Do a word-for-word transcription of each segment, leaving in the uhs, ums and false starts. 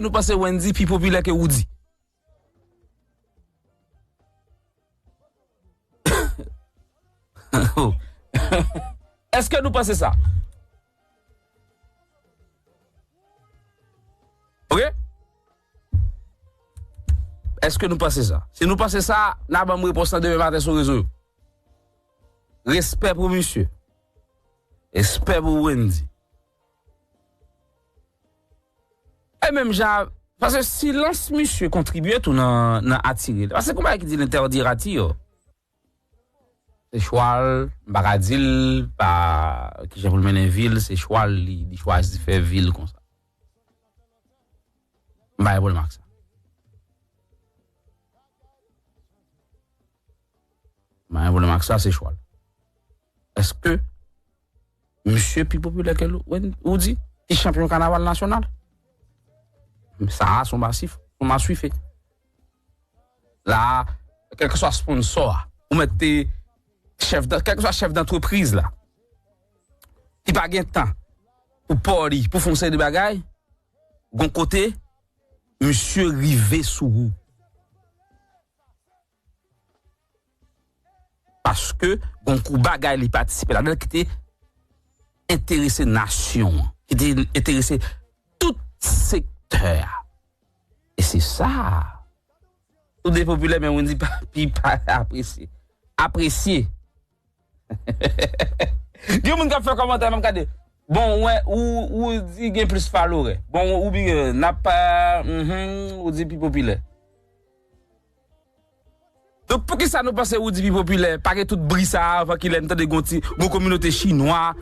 Nou panse Wendy pi popilè ke Roody? Èske nou panse sa? Ok? Èske nou panse sa? Si nou panse sa, n a ban m repons lan demen maten sou rezo yo. Respè pou misye. Respè pou Wendy. E menm jan, paske silans misye kontribye tou nan, nan atire l. Paske konba ki di l entèdi atire. Se chwa l, m pa ka di l, pa, kijan pou l mennen vi l, se chwa l, li, li chwazi fè vi l konsa. M pa gen pwoblèm ak sa. M pa gen pwoblèm ak sa, se chwa l. Èske misye pi popilè ke Roody, ki chanpyon kanaval nasyonal? Sa a, se yon masif, se yon maswife. La, kèlkeswa sponsò a, ou mèt te chèf, kèlkeswa chèf dantrepriz la, ki pa gen tan pou pa li, pou fè yon seri de bagay, gon kote, misye rive sou ou. Paske gon kou bagay li patisipe ladan l ki te enterese nasyon an, ki te enterese tout sektè a. E se sa. Ou depopilè, men Wendy pa, pi pa apresye. Apresye. Gen moun k ap fè kòmantè, m ap gade. Bon, wè, ou, ou di gen plis falorè. Bon, ou byen, n ap pa, mhm, ou di pi popilè. Donk, poukisa nou panse Roody pi popilè? Pa gen tout bri sa a avan kilè n tande gon ti, gon kominote chinwa.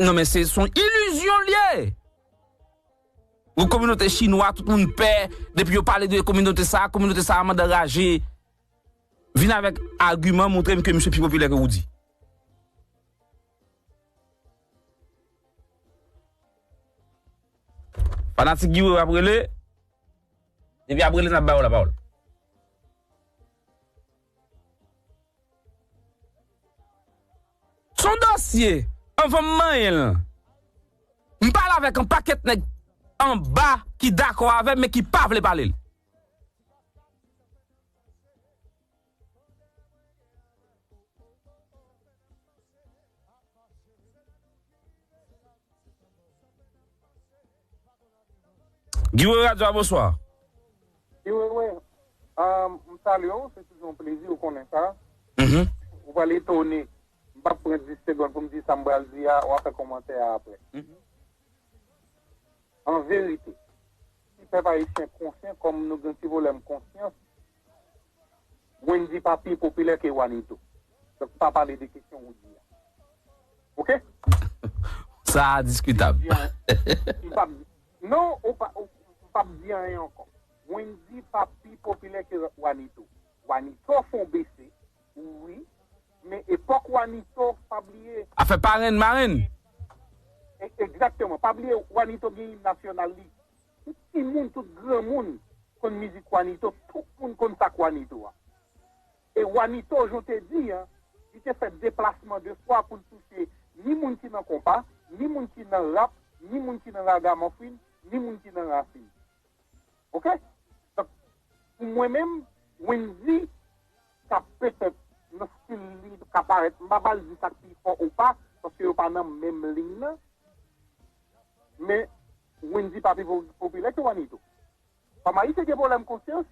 Non, men se, se yon ilizyon l ye. Gon kominote chinwa, tout moun pè. Depi yo pale de kominote sa a, kominote sa a mande anraje. Vin avèk agiman, montre m ke misye pi popilè ke Roody. Fanatik Guy Wewe ap rele. Depi ap rele, n ap ba yo lapawòl. Se yon dosye, anvan m manyen l, m pale avèk yon pakèt nèg anba ki dakò avè m, men ki pa vle pale l. Guy Wewe Radio a, bonswa. Guy Wewe, um, m salye w, se toujou yon plezi, ou konnen sa. Mhm. Ou pral etone. M p ap pran dis segonn pou m di sa m pral di a, w a fè kòmantè a apre. Mhm. An verite, si pèp ayisyen konsyan, kòm nou gen ti pwoblèm konsyans, Wendy pa pi popilè ke Wanito. Donk, pa pale de kesyon Roody a. Oke? Sa a diskitab. M p ap, non, ou pa, ou, m p ap di anyen ankò. Wendy pa pi popilè ke Wanito. Wanito fè yon bese, wi, men epòk Wanito, pa bliye. Afè parenn, marenn. E-, egzakteman. Pa bliye, Wanito gen im nasyonal li. Tout timoun, tout granmoun konn mizik Wanito, tout moun konn sa k Wanito a. E Wanito, jan w te di an, li te fè deplasman de fwa pou l touche ni moun ki nan konpa, ni moun ki nan rap, ni moun ki nan ragamuffin, ni moun ki nan rasin. Oke? Donk, pou mwen menm, Wendy ka petèt nan stil li ka parèt, m pa pral di sa k pi fò ou pa, paske yo pa nan menm liy nan. Men, Wendy pa pi po-, popilè ke Wanito. Kòm Ayisyen gen pwoblèm konsyans,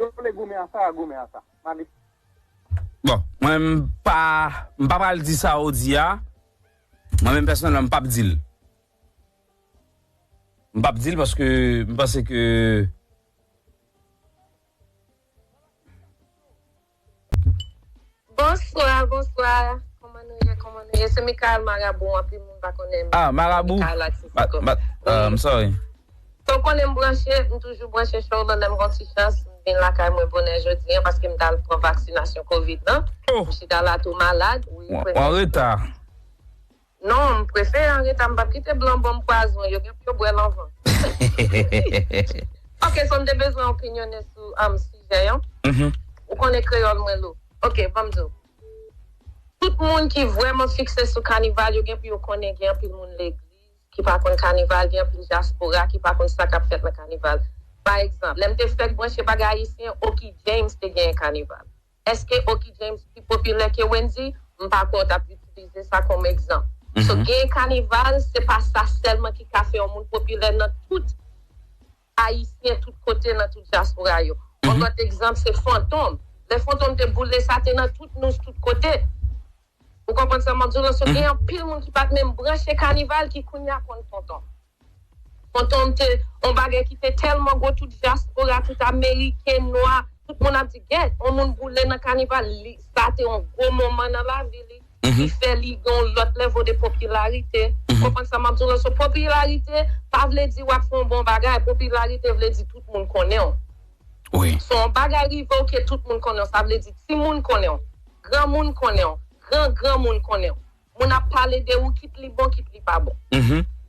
yo vle goumen a sa, y a goumen a sa. M ale. Bon, mwen m pa, m pa pral di sa ou di a. Mwen menm pèsonèlman, m p ap di l. M p ap di l paske m panse ke Bonswa, bonswa. Kòman nou ye? Kòman nou ye? Se Michael Marabou, anpil moun pa konnen m. Ah, Marabou. Michael Alexis Ma- Nicole. Ma- ah, I'm sorry. Tan konnen m branche, m toujou branche show lan lè m gon ti chans, m vin lakay mwen bonè jodi an paske m t al pran vaksinasyon kovid lan. Oh. M chita la tou malad, wi. Ou an reta. Non, m prefere an reta, m p ap kite blan ban m pwazon, yo gen pou yo bwè l anvan. Ok, so m te bezwen opinyonnen sou um, sijè an. Mhm. Ou konnen kreyòl mwen lou. Ok, ban m di w. Tout moun ki vrèman fikse sou kanival, yo gen pou yo konnen gen anpil moun legliz, ki pa konn kanival, gen anpil dyaspora ki pa konn sa k ap fèt nan kanival. Pa egzanp, lè m te fèk branche bagay ayisyen, Oky James te genyen kanival. Èske Oky James pi popilè ke Wendy? M pa kwè w t ap itilize sa kòm egzanp. So, genyen kanival, se pa sa sèlman ki ka fè yon moun popilè nan tout ayisyen, tout kote, nan tout dyaspora yo. Yon lòt egzanp, se Fantom. Lè Fantom te boule, sa te nan tout news, tout kote. Ou konprann sa m ap di w la? So, gen anpil moun ki pa t menm branche kanival ki kounye a konn Fantom. Fantom te yon bagay ki te tèlman gwo, tout dyaspora, tout Ameriken, nwa, tout moun ap di, "Gèt, yon moun boule nan kanival." Li, sa te yon gwo moman nan lavi li. Ki fè li gen yon lòt level de popilarite. Ou konprann sa m ap di w la? So, popilarite pa vle di w ap fè yon bon bagay. Popilarite vle di tout moun konnen w. Wi. So, yon bagay rive w ke tout moun konnen w. Sa vle di timoun konnen w, granmoun konnen w, gran granmoun konnen w. Moun ap pale de ou, kit li bon, kit li pa bon.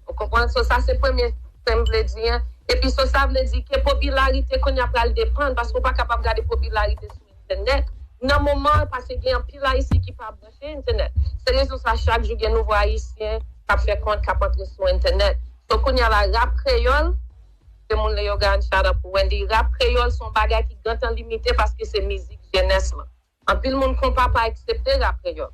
Ou konprann? So, sa se premye sa m vle di an. Epi, so, sa vle di ke popilarite kounye a pral depann, paske w pa kapab gade popilarite sou entènèt. Nan moman an, paske gen anpil ayisyen ki pa branche entènèt. Se rezon sa, chak jou gen nouvo ayisyen k ap fè kont, k ap antre sou entènèt. So, kounye a la, rap kreyòl, se moun Leyogàn, shout out pou Wendy. Rap kreyòl se yon bagay ki gentan limite paske se mizik jenès lan. Anpil moun konpa pa aksepte rap kreyòl.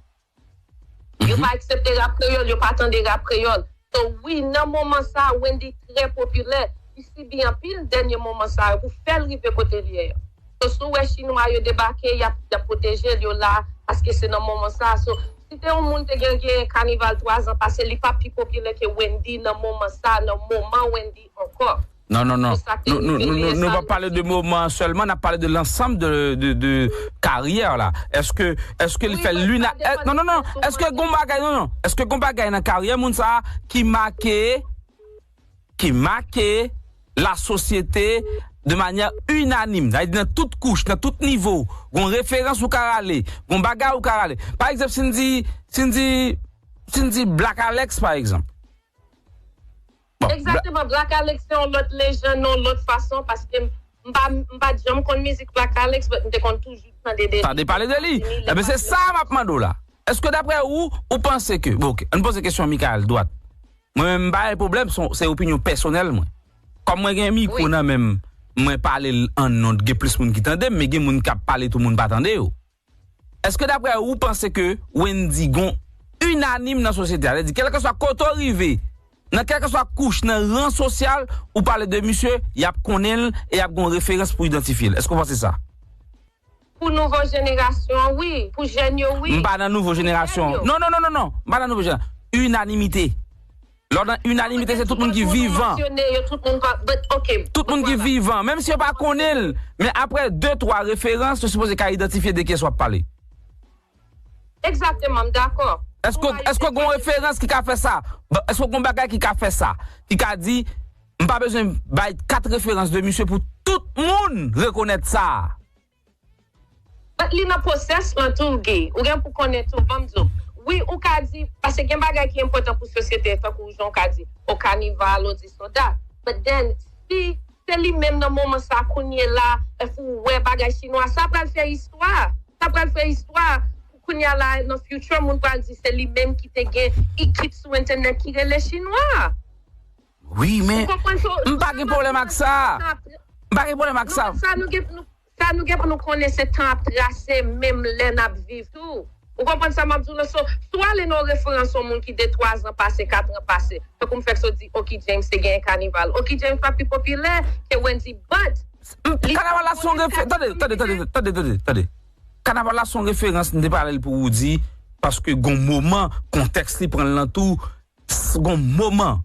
Yo pa aksepte rap kreyòl, yo pa tande rap kreyòl. So, wi, nan moman sa a, Wendy trè popilè. Li sibi anpil dènye moman sa yo pou fè l rive kote l ye a. So, si w wè chinwa yo debake, y ap, y ap pwoteje l, yo la, paske se nan moman sa a. So, si te yon moun te gen, gen kanival twa zan pase, li p ap pi popilè ke Wendy nan moman sa a, nan moman Wendy ankò. Non, non, non. Nou, nou, nou, nou, nou pa pale de moman sèlman, n ap pale de lansanm de, de, de karyè la. Èske, èske li fè lina, non, non, non. Èske gon bagay, non, non. Èske gon bagay nan karyè moun sa a ki make, ki make lasosyete de manyè inanim, sa vle di nan tout kouch, nan tout nivo, gon referans ou ka rale, gon bagay ou ka rale. Pa egzanp, si n di, si n di, si n di Black Alex, pa egzanp. Bon, Exactement. Black Alex se yon lòt lejann, yon lòt fason, paske m pa, m pa t janm konn mizik Black Alex, but m te konn toujou tande de li. Tande pale de li. Ebyen, se sa m ap mande w la. Èske daprè ou, ou panse ke, bon, ok, ann poze kesyon Michael dwat. Mwen menm, m pa gen pwoblèm, se, se opinyon pèsonèl mwen. Kòm mwen gen mikwo nan men m, mwen pale l an non, gen plis moun ki tande m, men gen moun k ap pale tou moun pa tande yo. Èske daprè ou, ou panse ke Wendy gon inanim nan sosyete a? Sa vle di, kèlkeswa kote w rive, nan kèlkeswa kouch, nan ran sosyal, ou pale de misye, y ap konnen l e y ap gon referans pou idantifye l. Èske w panse sa? Pou nouvo jenerasyon an, wi. Pou jèn yo, wi. M pa nan nouvo jenerasyon. Non, non, non, non, non. M pa nan nouvo jenerasyon. Inanimite. Lè w nan inanimite, se tout moun ki vivan. Tout moun ki vivan, menm si yo pa konnen l, men aprè de, twa referans, yo sipoze ka idantifye de kiyès w ap pale. Egzakteman, m dakò. Èske, èske gon referans ki ka fè sa? Èske gon bagay ki ka fè sa? Ki ka di, m pa bezwen bay kat referans de misye pou tout moun rekonèt sa? But li nan pwosès lan tou, Guy. Ou gen pou konnen tou, ban m di w. Wi, ou ka di, paske gen bagay ki enpòtan pou sosyete, tankou jan w ka di, o kanival, o dis, o dat. But then, si se li menm nan moman sa kounye la, èske ou wè bagay chinwa, sa pral fè istwa. Sa pral fè istwa. Kounye a la, nan future, moun pral di se li menm ki te gen ekip sou entènèt ki rele chinwa. Wi, men m pa gen pwoblèm ak sa. M pa gen pwoblèm ak sa. Sa nou gen pou nou konnen se tan ap trase menm lè n ap viv tou. Ou konprann sa m ap di w lan? So, si w ale nan yon referans yon moun ki de twa zan pase, kat an pase, tankou m fèk sot di Oky James te genyen kanival. Oky James pa pi popilè ke Wendy, but Kanaval la se yon referans. Tande, tande, tande, tande, tande, tande. Kanaval la se yon referans, m te pale l pou Roody, paske gon moman, kontèks li pran l lan tou, gon moman.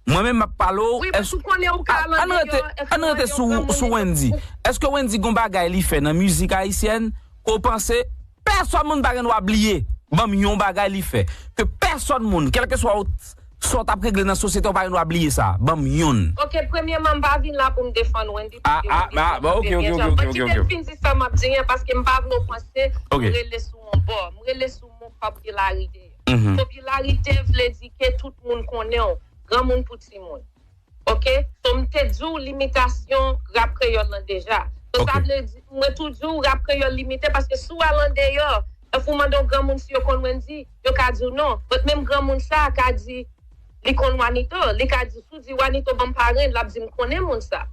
Mwen menm m ap pale w, èske, ann rete, ann rete sou, sou Wendy. Èske Wendy gon bagay li fè nan mizik ayisyèn ke w panse pèsòn moun pa gen dwa bliye? Ban m yon bagay li fè ke pèsòn moun, kèlkeswa sa w t ap regle nan sosyete w pa gen dwa bliye sa. Ban m yonn. Ok, premyèman, m pa vin la pou m defann Wendy, paske Wendy se yon moun ki te byen jan. Bon, kite m fin di sa m ap di an, paske m pa vle w panse m rele sou yon bò. M rele sou mo popilarite. Popilarite vle di ke tout moun konnen w, granmoun pou timoun. Ok? So, m te di w limitasyon rap kreyòl lan deja. So, sa vle di, mwen tou di w rap kreyòl limite, paske si w al andeyò, èske w mande yon granmoun si yo konn Wendy, yo ka di w non. But menm granmoun sa a ka di, Li konn Wanito, li ka di, si w di Wanito ban m parenn, l ap di m konnen moun sa.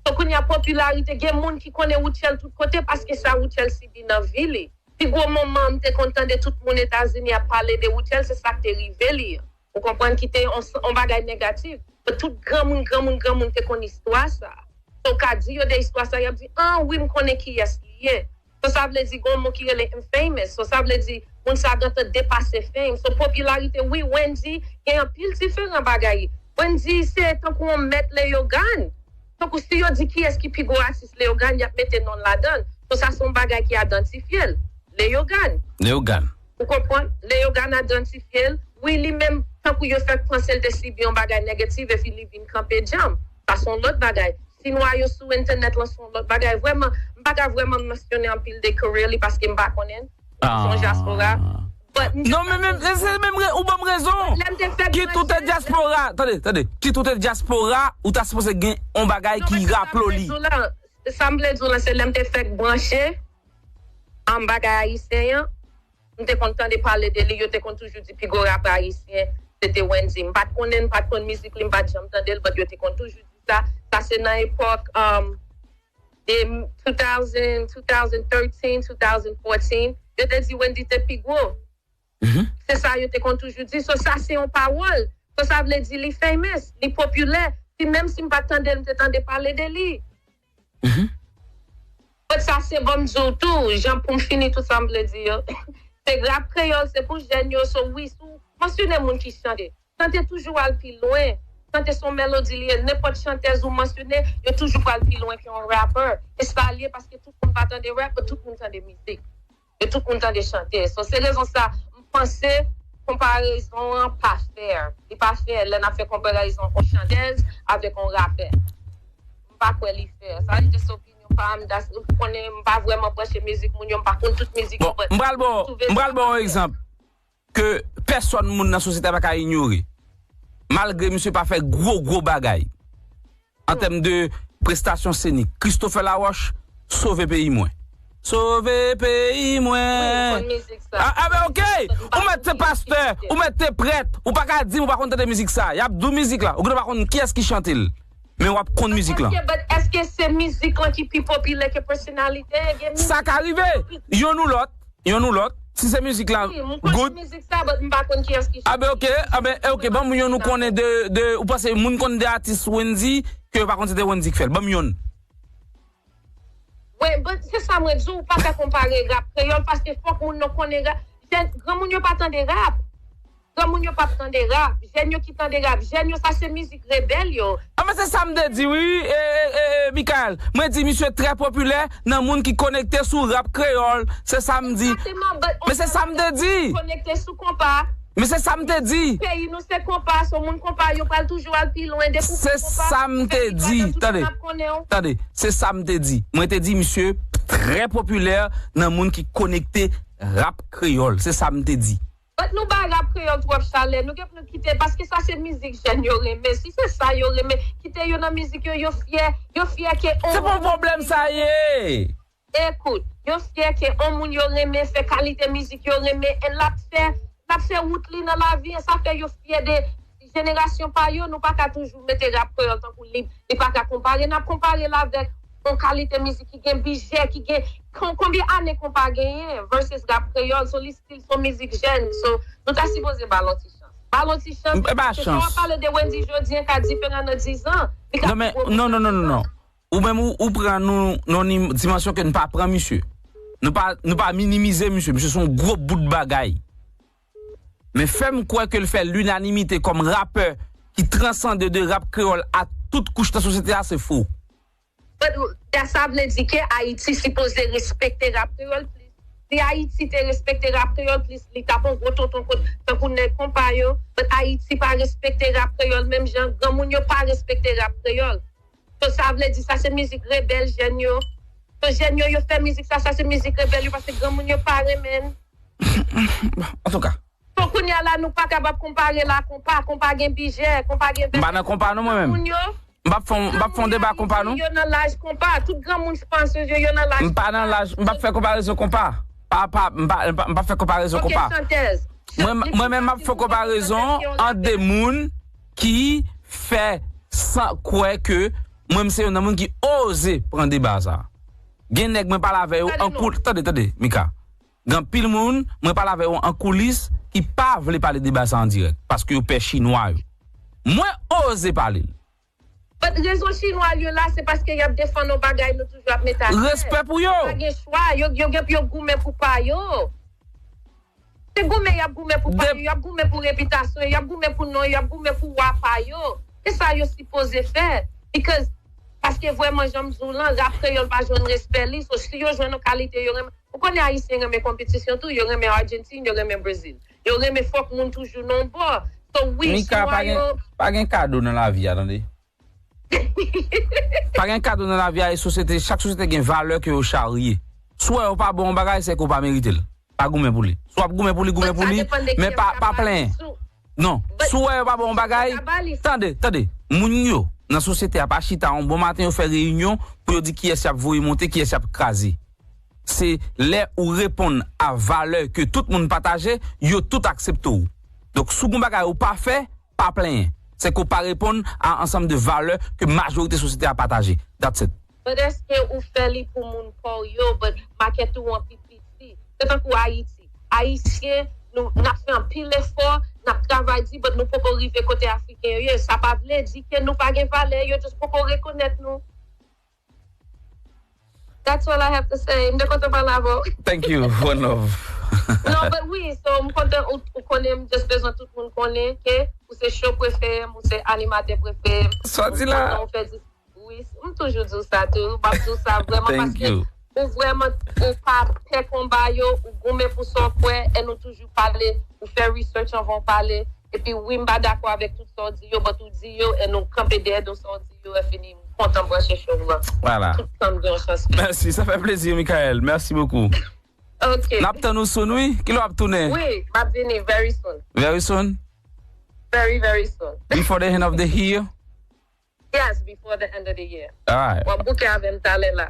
So kounye a popilarite, gen moun ki konnen Rutshelle tout kote paske sa Rutshelle sibi nan vi li. Pi gwo moman m te konn tande tout moun Etazini ap pale de Rutshelle, se sa k te rive li an. Ou konprann ki te yon, yon bagay negatif. But tout granmoun, granmoun, granmoun te konn istwa sa. So w ka di yo de istwa sa, y ap di, an wi, m konnen kiyès li ye. So sa vle di gon mo ki rele infamous. So sa vle di moun sa gentan depase fame. So popilarite, wi, Wendy gen anpil diferan bagay. Wendy se tankou yon mèt Leyogàn. Tankou si yo di kiyès ki pi gwo atis Leyogàn, y ap mete non l ladan l. So sa se yon bagay ki idantifye l. Leyogàn. Leyogàn. Ou konprann? Leyogàn idantifye l. Wi, li menm, tankou yo fèk panse l te sibi yon bagay negatif epi li vin kanpe djanm. Sa se yon lòt bagay. Sinwa yo sou entènèt lan se yon lòt bagay. Vrèman, m pa ka vrèman mansyone anpil de career li paske m pa konnen l. Se yon dyaspora. But m te Non, men, men, se menm re- ou ban m rezon. Lè m te fèk Kit ou te branche- dyaspora, tande, tande. Kit ou te dyaspora, ou ta sipoze gen yon bagay Non, ki men sa m raple vle li. di w la, sa m vle di w la, se lè m te fèk branche an bagay ayisyen an, m te konn tande pale de li, yo te konn toujou di pi gwo rapè ayisyen, se te Wendy. M pa t konnen, m pa t konn mizik li, m pa t janm tande l, but yo te konn toujou di sa. Sa se nan epòk um, de two thousand, two thousand thirteen, two thousand fourteen, yo te di Wendy te pi gwo. Se sa yo te konn toujou di. So sa se yon pawòl. So sa vle di li famous, li popilè. Si menm si m pa t tande l, m te tande pale de li. But sa se bon m di w tou, jan pou m fini tout sa m vle di yo. Se rap kreyòl, se pou jèn yo, so wi, si w mansyone moun ki chante. Chante toujou al pi lwen. Chante se yon melodi li ye, nenpòt chantèz ou mansyone, yo toujou pral pi lwen ke yon rapper. E sa l ye paske tout moun pa tande rap, but tout moun tande mizik. E tout moun tande chante. So se rezon sa, m panse konparezon an pa fair. Li pa fair lè n ap fè konparezon yon chantèz avèk yon rapè. M pa kwè li fair. Sa se just opinyon pa m, that's, ou konnen m pa vrèman branche mizik moun yo, m pa konn tout mizik yo, Bon, m pral ba w- m pral ba w yon egzanp ke pèsòn moun nan sosyete a pa ka inyore. Malgre misye pa fè gwo gwo bagay an tèm de prestasyon senik, Christopher Laroche, Sove peyi mwen. Sove peyi mwen. Wi, m konn mizik sa. Ah, ah, ben, ok. Ou mèt te pastè, ou mèt te prèt, ou pa ka di m ou pa konn tande mizik sa. Y ap di w mizik la, ou gentan pa konn kiyès ki chante l. Men w ap konn mizik lan. Èske, but èske se mizik lan ki pi popilè ke pèsonalite? Gen mizik Sa ka rive. Yonn ou lòt, yonn ou lòt. Si se mizik la, Wi, m konn good. Mizik sa, but m pa konn kiyès ki Ah ben, ok. Ah ben, eh, ok. Ban m yonn ou konnen de, de, ou panse moun konn de atis Wendy ke yo pa konn se te Wendy ki fè l. Ban m yonn. Wi, but se sa mwen di w, ou pa ka konpare rap kreyòl, paske fòk moun nan konnen rap. Jèn, granmoun yo pa tande rap. Granmoun yo p ap tande rap. Jèn yo ki tande rap. Jèn yo, sa se mizik rebèl yo. Ah, men se sa m te di, wi, e, e, e, Michael. Mwen di misye trè popilè nan moun ki konekte sou rap kreyòl. Se sa m di. Exactement, but Men se sa m te di. Konekte sou konpa. Men se sa m te di. Peyi nou se konpa, so moun konpa yo pral toujou al pi lwen. Depi Se sa m te di. Tande. Tande. Se sa m te di. Mwen te di misye trè popilè nan moun ki konekte rap kreyòl. Se sa m te di. But nou bay rap kreyòl twòp chalè. Nou gen pou nou kite, paske sa se mizik jèn yo renmen. Si se sa yo renmen, kite yo nan mizik yo, yo fyè, yo fyè ke Se pa yon pwoblèm sa ye. Ekout, yo fyè ke yon moun yo renmen fè kalite mizik yo renmen, e l ap fè, l ap fè wout li nan lavi, e sa fè yo fyè de jenerasyon pa yo. Nou pa ka toujou mete rap kreyòl tankou li, li pa ka konpare, n ap konpare l avèk yon kalite mizik ki gen bijè, ki gen, kon- konbyen ane konpa genyen versus rap kreyòl, so li still se yon mizik jèn, so nou ta sipoze ba l yon ti chans. Ba l yon ti chans. E ba Se sa w chans. Pale de Wendy jodi an ka diferan nan diz an. Li ka Non, men, pi gwo non, non, non, non, diz an. non. Ou menm ou, ou pran nou nan yon dimansyon ke nou pa pran misye. Nou pa, nou pa minimize misye. Misye se yon gwo bout bagay. Men fè m kwè ke l fè linanimite kòm rapè ki transande de rap kreyòl a tout kouch nan sosyete a, se fo. But that sa vle di ke Ayiti sipoze respekte rap kreyòl plis. Si Ayiti te respekte rap kreyòl plis, li t ap yon gwo tonton kot tankou nèg konpa yo. But Ayiti pa respekte rap kreyòl menm jan granmoun yo pa respekte rap kreyòl. So sa vle di sa se mizik rebèl jèn yo. So jèn yo, yo fè mizik sa, sa se mizik rebèl yo, paske granmoun yo pa renmen l. Antouka. So kounye a la nou pa kapab konpare la konpa, konpa gen bijè, konpa gen M pa nan konpa non mwen menm. Moun yo, M p ap fè yon, m p ap fè yon deba konpa non. Yo nan laj konpa, tout granmoun fransèz yo, yo nan laj M pa nan laj, m p ap fè konparezon konpa. Pa, pa, m pa, m pa, m p ap fè konparezon Ok, konpa. Chantèz. Mwen, mwen menm m ap fè konparezon ant de moun ki fè san kwè ke mwen, m se youn nan moun ki oze pran deba sa. Gen nèg mwen pale avè yo an koul. Tande, tande, Mika. Gen anpil moun, mwen pale avè yo an koulis, ki pa vle pale deba sa an dirèk, paske yo pè chinwa yo. Mwen oze pale l. But rezon chinwa yo la, se paske y ap defann yon bagay nou toujou ap mete atè. Respè pou yo. Yo pa gen chwa, yo, yo gen pou yo goumen pou pa yo. Se goumen y ap goumen pou pa yo, y ap goumen pou repitasyon yo, y ap goumen pou non yo, y ap goumen pou wa pa yo. Se sa yo sipoze fè. Because, paske vrèman, jan m di w lan, rap kreyòl pa jwenn respè li. So, si yo jwenn yon kalite yo renmen, ou konnen Ayisyen renmen konpetisyon tou, yo renmen Argentine, yo renmen Brazil. Yo renmen fòk moun toujou nan yon bò. So, wi, Mika, pa gen, pa gen kado nan lavi a, tande. Pa gen kado nan lavi a, e sosyete, chak sosyete gen valè ke yo charye. Si w wè yo pa ba w yon bagay, se ke w pa merite l. Pa goumen pou li. Si w ap goumen pou li, goumen pou li, men pa, pa plenyen. Non, si w wè yo pa ba w yon bagay, tande, tande. Moun yo nan sosyete a pa chita yon bon maten, yo fè reyinyon pou yo di kiyès y ap voye monte, kiyès y ap kraze. Se lè ou reponn a valè ke tout moun pataje, yo tout aksepte w. Donk, si w gen yon bagay ou pa fè, pa plenyen. Se ke w pa reponn a ansanm de valè ke majorite sosyete a pataje. That's it. But èske ou fè li pou moun pa w yo, but makèt ou an pi piti? Se tankou Ayiti. Ayisyen, nou, n ap fè anpil efò, n ap travay di, but nou poko rive kote Afriken yo ye. Sa pa vle di ke nou pa gen valè, yo just poko rekonèt nou. That's all I have to say. M te kontan pale avè w. Thank you. One love. Non, but wi, so m kontan ou, ou konnen, m just bezwen tout moun konnen ke ou se show prefere m, ou se animatè prefere m. Sa w di la? M kontan ou fè dis-, wi, m toujou di w sa tou. M ap di w sa vrèman paske ou vrèman, ou pa pè konba yo, ou goumen pou sa w kwè, e nou toujou pale, ou fè research anvan w pale. Epi wi, m pa dakò avèk tout sa w di yo, but ou di yo, e nou kanpe dèyè do sa w di yo, e fini, m kontan branche show w lan. Vwala. Tout tan m gen yon chans. Mèsi, sa fè plezi, Michael. Mèsi bokou. Ok. N ap tann ou soon, wi. Kilè w ap tounen? Wi, m ap vini very soon. Very soon? Very, very soon. Before the end of the year? Yes, before the end of the year. Alright. W ap bouke avè m talè la.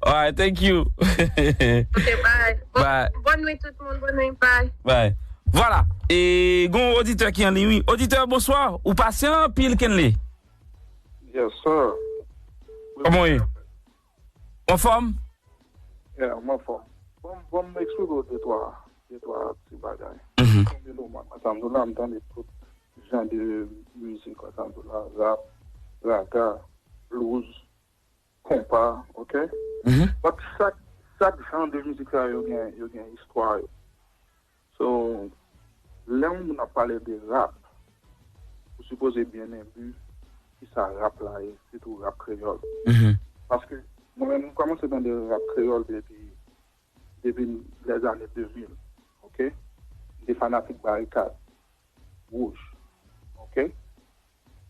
Alright, thank you. Ok, bye. Bon, bye. Bonne nuit tout le monde, bonne nuit, bye. Bye. Vwala. E gen yon oditè ki an liy, wi. Oditè, bonswa. Ou pasyan anpil, Kenley. Yes, sir. Kòman w ye? Ou anfòm? Yeah, m anfòm. Bon, bon, m eksplike w de twa, de twa ti bagay. Mhm. Konbyen nou, mwen, sa m di w la, m tande tout jan de mizik, sa m di w la, rap, raga, blues, konpa, ok? Mhm. But chak, chak jan de mizik sa yo gen, yo gen istwa yo. So, lè yon moun ap pale de rap, ou sipoze byen enbi kisa rap la ye, sitou rap kreyòl. Mhm. Paske mwen menm, m kòmanse tande rap kreyòl depi, depi lèzane de mil, ok? M te fanatik Barikad, Wouj, ok?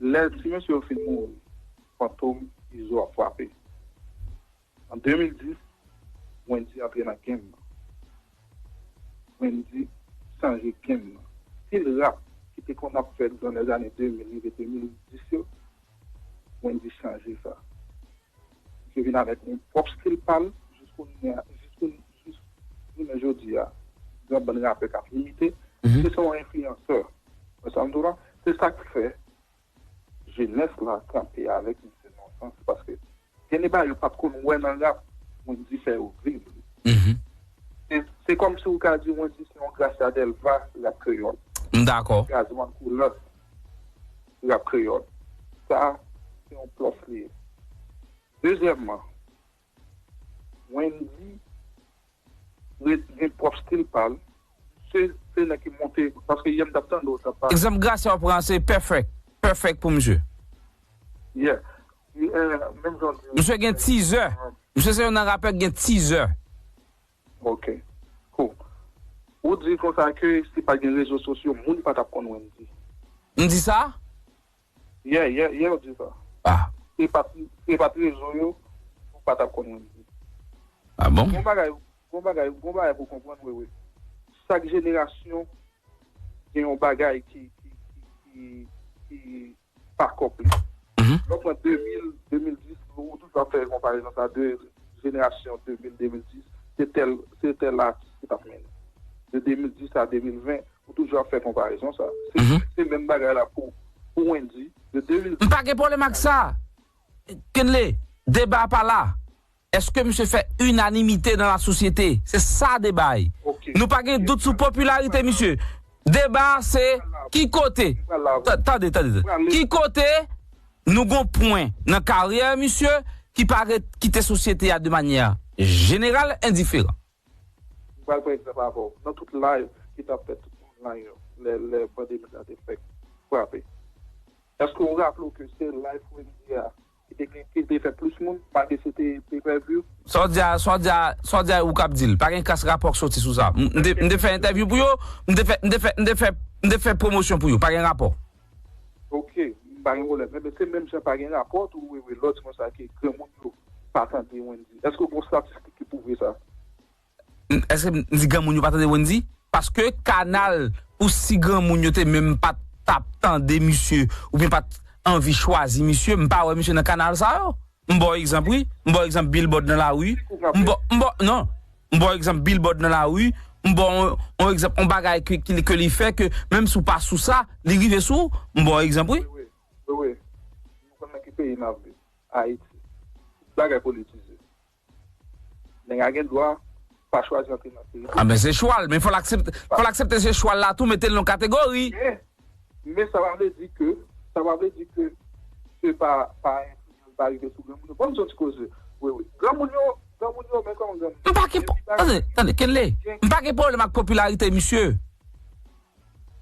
Lè ti mesye yo fin mouri, Fantom, Izo ap frape. An de mil dis, Wendyy antre nan game nan. Wendyy chanje game nan. Stil rap ki te konn ap fèt nan lèzane de mil rive de mil dis yo, Wendyy chanje sa. Misye vin avèk yon pwòp stil pa l, jis kounye a, jis koun-, jis jounen jodi a, gen yon bann rapè k ap imite, mhm, misye se yon enfliyansè. Wè sa m di w la? Se sa k fè jenès la kanpe avèk misye nan yon sans, paske gen de bagay yo pa t konn wè nan rap, Wendyy fè yo viv li. Mhm. Se, se kòmsi w ka di Wendyy se yon Gracia Delva rap kreyòl. M dakò. Gazzman Couleur rap kreyòl. Sa, se yon plus li ye. Dezyèmman, Wendyy ret-, gen pwòp stil pa l. Se, se nèg ki monte, paske yè m t ap tande w t ap pale. Egzanp Gracia w pran se Perfect. Perfect pou misye. Yeah. Eh, menm jan w di. Misye gen tizè. Misye se youn nan rapè ki gen tizè. Ok. Cool. Ou di konsa ke si pa t gen rezo sosyo, moun pa t ap konn Wendyy. M di sa? Yeah, yeah, yeah, ou di sa. Ah. Si pa t, si pa t rezo yo, ou pa t ap konn Wendyy. Ah bon? Gon bagay, gon bagay, gon bagay pou konprann, wi, wi. Chak jenerasyon gen yon bagay ki, ki, ki, ki, ki pa kòp li. Mhm. Lè w pran de mil, de mil dis, ou toujou ap fè konparezon sa de jenerasyon de mil, de mil dis, se tèl, se tèl atis ki t ap mennen. De de mil dis a de mil ven, ou toujou ap fè konparezon sa. Se, mhm, Se menm bagay la pou, pou Wendy. De de mil M pa gen pwoblèm ak sa. Kenley, deba a pa la. Èske misye fè inanimite nan lasosyete? Se sa deba a ye. Nou pa gen dout sou popilarite misye. Deba a se ki kote. Ta- Tande, tande, tande. Ki kote nou gon pwen nan karyè misye ki pa ret kite sosyete a de manyè jeneral endiferan? M pral pran egzanp avè w. Nan tout live ki t ap fèt tout online yo, lè, lè pandemi sa te fèk frape. Èske w raple w ke se live Wendy a ki te gen, ki te fè plis moun, malgre se te pay per view? Sa w di a, sa w di a, sa w di a, ou k ap di l. Pa gen kras rapò k soti sou sa. M m te, m te fè entèvyou pou yo, m te fè, m te fè, m te fè, m te fè pwomosyon pou yo. Pa gen rapò. Ok, m pa gen pwoblèm. Men se menm jan pa gen rapò tou, wi, wi, lè w di konsa ke granmoun yo pa tande Wendy. Èske w gen statistik ki pwouve sa? M- Èske m di granmoun yo pa tande Wendy? Paske kanal, pou si granmoun yo te menm pa t ap tande misye, oubyen pa t anvi chwazi misye, m pa wè misye nan kanal sa yo. M ba w egzanp, wi. M ba w egzanp billboard nan lari. M ba, m ba, non. M ba w egzanp billboard nan lari. M ba w yon, yon egzanp, yon bagay ke, ke, ke li fè ke, menm si w pa sou sa, li rive sou ou. M ba w egzanp, wi. Wi, wi. Wi, wi. Nou konn nan ki peyi n ap viv. Ayiti. Tout bagay politize. Nèg la gen dwa pa chwazi antre nan peyi. Ah, men se chwa l, men fò l aksepte, fò l aksepte se chwa l la tou, mete l nan kategori. Men, men sa pa vle di ke, sa pa vle di ke se pa, pa enfliyans pa rive sou granmoun yo. Ban m di yon ti koze. Wi, wi. Granmoun yo, granmoun yo, men kòman granmoun yo? M pa gen, tande, tande, Kenley. M pa gen pwoblèm ak popilarite misye.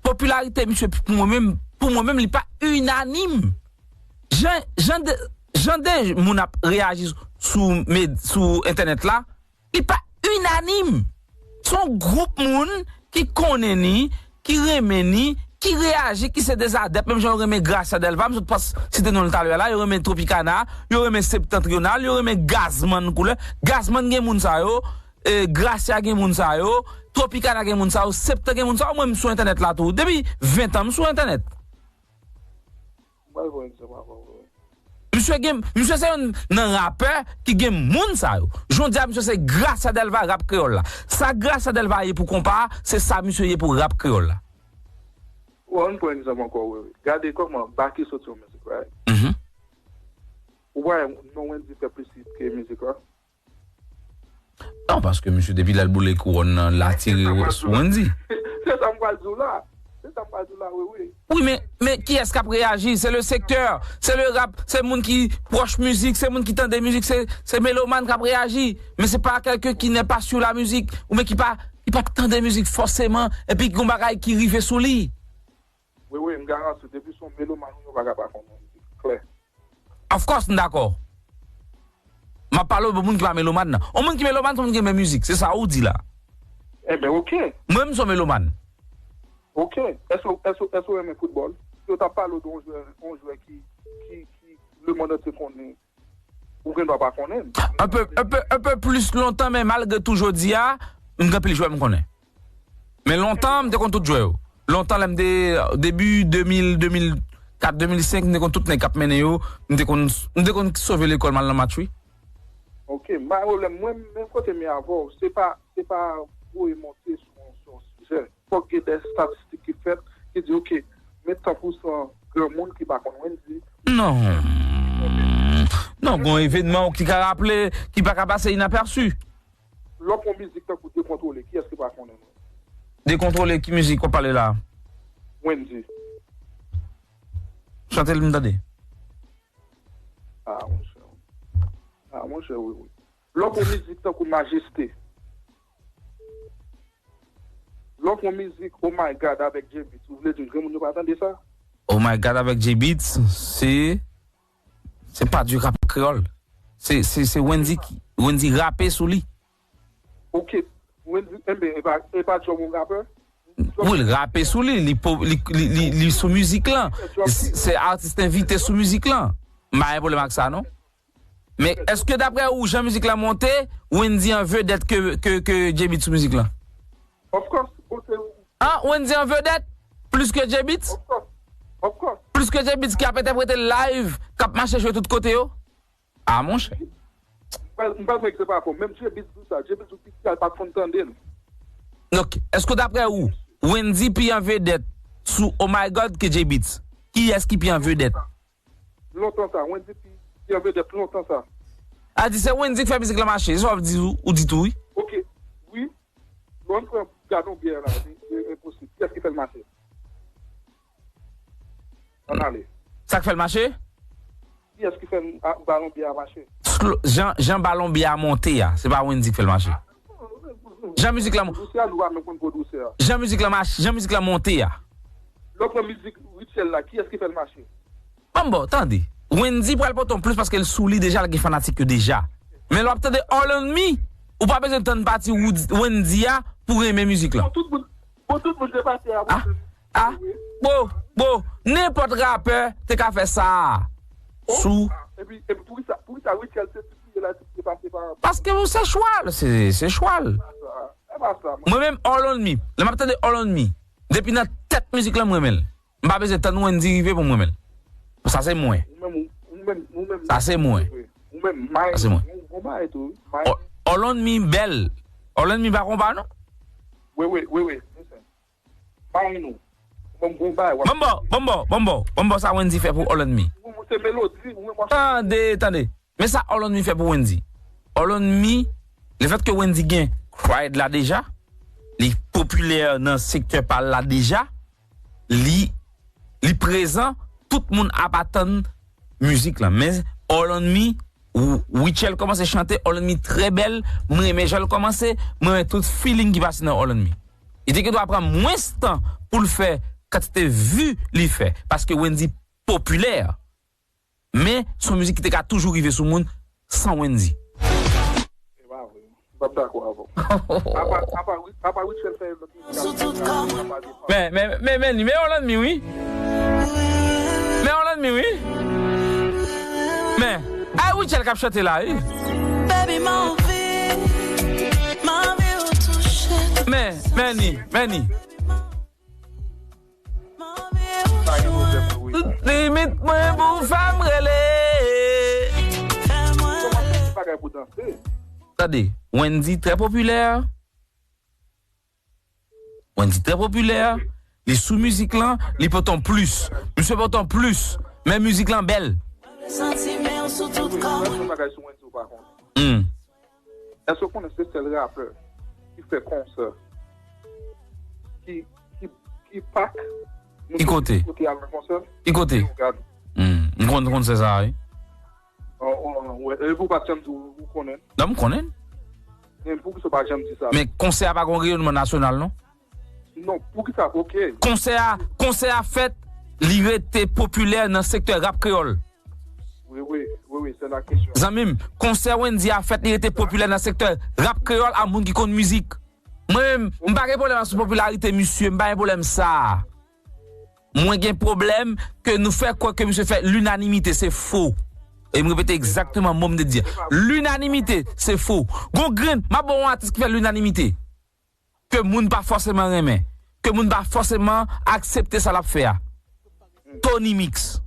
Popilarite misye pou mwen menm, pou mwen menm, li pa inanim. Jan, jan de, jan de moun ap reyaji sou, sou med-, sou entènèt la, li pa inanim. Se yon gwoup moun ki konnen ni, ki renmen ni, ki reyaji, ki se de adèp, menm jan yo renmen Gracia Delva, m sot pas site non l talè a la, yo renmen Tropicana, yo renmen Septentrional, yo renmen Gazman koulè. Gazman gen moun sa yo, e, Gracia gen moun sa yo, Tropicana gen moun sa yo, Septan gen moun sa yo, mwen m sou entènèt la tou. Depi ven tan m sou entènèt. Mwen pral pran egzanp avè w, wi. Misye gen, misye se youn nan rapè ki gen moun sa yo. Jodi a, misye se Gracia Delva rap kreyòl la. Sa Gracia Delva ye pou konpa a, se sa misye ye pou rap kreyòl la. Bon, ann pran egzanp ankò, wi, wi. Gade kòman Baky soti yon mizik, right? Mhm. Ou wè non Wendy fè plis hit ke mizik la? Non, paske misye depi lè l boule kouwòn nan, l atire sou Wendy. Se sa m pral di w la. Se sa m pral di w la, wi, wi. Wi, men, men kiyès k ap reyaji? Se le sektè, se le rap, se moun ki pwòch mizik, se moun ki tande mizik, se, se melomàn k ap reyaji. Men se pa kèlken ki n'est pas sur la musique, oubyen ki pa, ki pa tande mizik fòseman, epi gon bagay ki rive sou li. Wi, wi, m garanti w, depi se yon melomàn ou ye, ou pa ka pa konn yon mizik. Klè. Of course, m dakò. M ap pale w pou moun ki pa melomàn nan. Yon moun ki melomàn, se yon moun ki renmen mizik. Se sa ou di la. Enben, oke. Mwen, m se yon melomàn. Oke. Èske, èske, èske w renmen foutbòl? Si yo t ap pale w de yon jwè, yon jwè ki, ki, ki lemonn antye konnen, ou gen dwa pa konnen l. Un peu, un peu, un peu plus lontan, men malgre tou jodi a, m gen anpil jwè m konnen. Men lontan, m te konn tout jwè yo. Lontan, lè m te, debi de mil, de mil kat, de mil senk, m te konn tout nèg k ap mennen yo. M te konn, m te konn sove lekòl m al nan match, wi. Ok, m pa gen pwoblèm. Mwen, menm kote m ye avè w, se pa, se pa voye monte sou, sou yon sijè. Fòk gen de estatistik ki fèt, ki di, ok, men tan pou san granmoun ki pa konn Wendy. Non. Non, gon evènman ki ka raple, ki pa ka pase inapèsi. Lè w pran mizik tankou Dekontwole, kiyès ki pa konnen l? Dekontwole, ki mizik w ap pale la? Wendy. Chante l m tande. Ah, monchè. Ah, monchè, wi, wi. Lè w pran mizik tankou Majeste. Lè w pran mizik Oh My God avèk J-Beatz, ou vle di m granmoun yo pa tande sa? Oh My God avèk J-Beatz, se, se pa di rap kreyòl. Se, se, se Wendy ki, Wendy rape sou li. Ok, Wendy, enben, e pa, e pa djòb yon rapè? Wi, l rape sou li, li po-, li, li, li, li sou mizik lan. Se atis envite sou mizik lan. M pa gen pwoblèm ak sa, non. Men, èske daprè ou, jan mizik lan monte, Wendy an vedèt ke, ke, ke J-Beatz sou mizik lan? Of course, bon, se... Ah, Wendy an vedèt? Plis ke J-Beatz? Of course, of course. Plis ke J-Beatz ki ap entèprete live, k ap mache jwe tout kote yo? Ah, monchè. M pral, m pral pran egzanp avè w. Menm J-Beatz di w sa. J-Beatz di w piti a, l pa t konn tande l. Donk, èske daprè ou, Wendy pi an vedèt sou Oh My God ke Jay Beatz? Kiyès ki pi an vedèt? Lontan sa, Wendy pi, pi an vedèt lontan sa. A di se Wendy ki fè mizik lan mache, se sa w ap di ou, ou di tou wi. Ok, wi. Bon, ann pran Balon Byè la, se, se enposib. Kiyès ki fè l mache? Ann ale. Sa k fè l mache? Kiyès ki fè m, a, Balon Byè a mache? Slo-, jan, jan Balon Byè a monte a, se pa Wendy k fè l mache. Jan mizik lan mon-, Pwodisè a, nou pa menm konn pwodisè a. Jan mizik lan mache, jan mizik lan monte a. Lè w pran mizik Rutshelle la, kiyès ki fè l mache? Bon, bon, tande. Wendy pral pote yon plis paske l sou li deja, l gen fanatik yo deja. Men lè w ap tande All on Me, ou pa bezwen tann pati Wood-, Wendy a pou renmen mizik lan. Bon, tout moun, bon, tout moun te pati a. Ah, ah, bon, bon, nenpòt rapè te ka fè sa. Oh, sou. Ah, epi, epi poukisa, poukisa Rutshelle se pi priye la, se pa, se pa. Paske se chwa l, se, se chwa l. E pa sa, e pa sa, mwen. Mwen menm, All on Me, lè m ap tande All on Me, depi nan tèt mizik lan, mwen renmen l. M pa bezwen tann Wendy rive pou m renmen l. Sa se mwen. Ou menm, ou, ou menm, ou menm. Sa se mwen. Ou menm, may, sa se mwen. Ou, ou bay tou, wi. May. O-, All on Me bèl. All on Me pa konpa, non? Wi, wi, wi, wi. May nou. Ou menm, ou bay, w ap. Bon, bon, bon, bon, bon, bon, bon, sa Wendy fè pou All on Me. Ou, ou se melodi, ou menm w ap. Tande, tande. Men sa All on Me fè pou Wendy. All on Me, lefètke Wendy gen crowd la deja, li popilè nan sektè pa l la deja, li, li prezan, tout moun ap atann mizik lan. Men All on Me, Ru-, Rutshelle kòmanse chante, All on Me trè bèl, mwen renmen jan l kòmanse, mwen renmen tout feeling ki pase nan All on Me. Li te gen dwa pran mwens tan pou l fè kantite vi li fè, paske Wendy popilè. Men, se yon mizik ki te ka toujou rive sou moun san Wendy. E pa vre. M p ap dakò avè w. Apa, apa, apa Rutshelle fè yon lòt mizik. Men, men, men, men, men, men All on Me, wi. Men All on Me, wi. Men, a Rutshelle k ap chante la, wi. Baby, m anvi, m anvi w touche. Men, men ni, men ni. Tout limit mwen pou fè m rele. Kòman se bagay pou danse? Tande, Wendy trè popilè. Wendy trè popilè. Li sou mizik lan, li pote yon plis. Misye pote yon plis. Men mizik lan bèl. Santi men sou tout kò mwen. Yon bagay sou Wendy ou pa konnen. Hmm. Èske w konnen se sèl rapè ki fè konsè ki, ki, ki Pak? Ki kote? Kote al nan konsè? Ki kote? Leyogàn. Hmm. M konn konsè sa a, wi. Oh, oh, oh, wè. E pou w pa t janm di w, ou konnen? Non, m konnen. Men poukisa w pa janm di sa? Men konsè a pa gon reyonman nasyonal, non? Non, poukisa? Ok. Konsè a, konsè a fèt, li rete popilè nan sektè rap kreyòl. Wi, wi, wi, wi, se la kesyon. Zanmi m, konsè Wendy a fèt, li rete popilè nan sektè rap kreyòl a moun ki konn mizik. Mwen menm, m pa gen pwoblèm ak sou popilarite misye, m pa gen pwoblèm sa a. Mwen gen pwoblèm ke nou fè kwè ke misye fè linanimite, se fo. E m repete egzakteman mo m te di a. Linanimite, se fo. Gon grenn, m ap ba w yon atis ki fè linanimite. Ke moun pa fòseman renmen, ke moun pa fòseman aksepte sa l ap fè a. Tony Mix.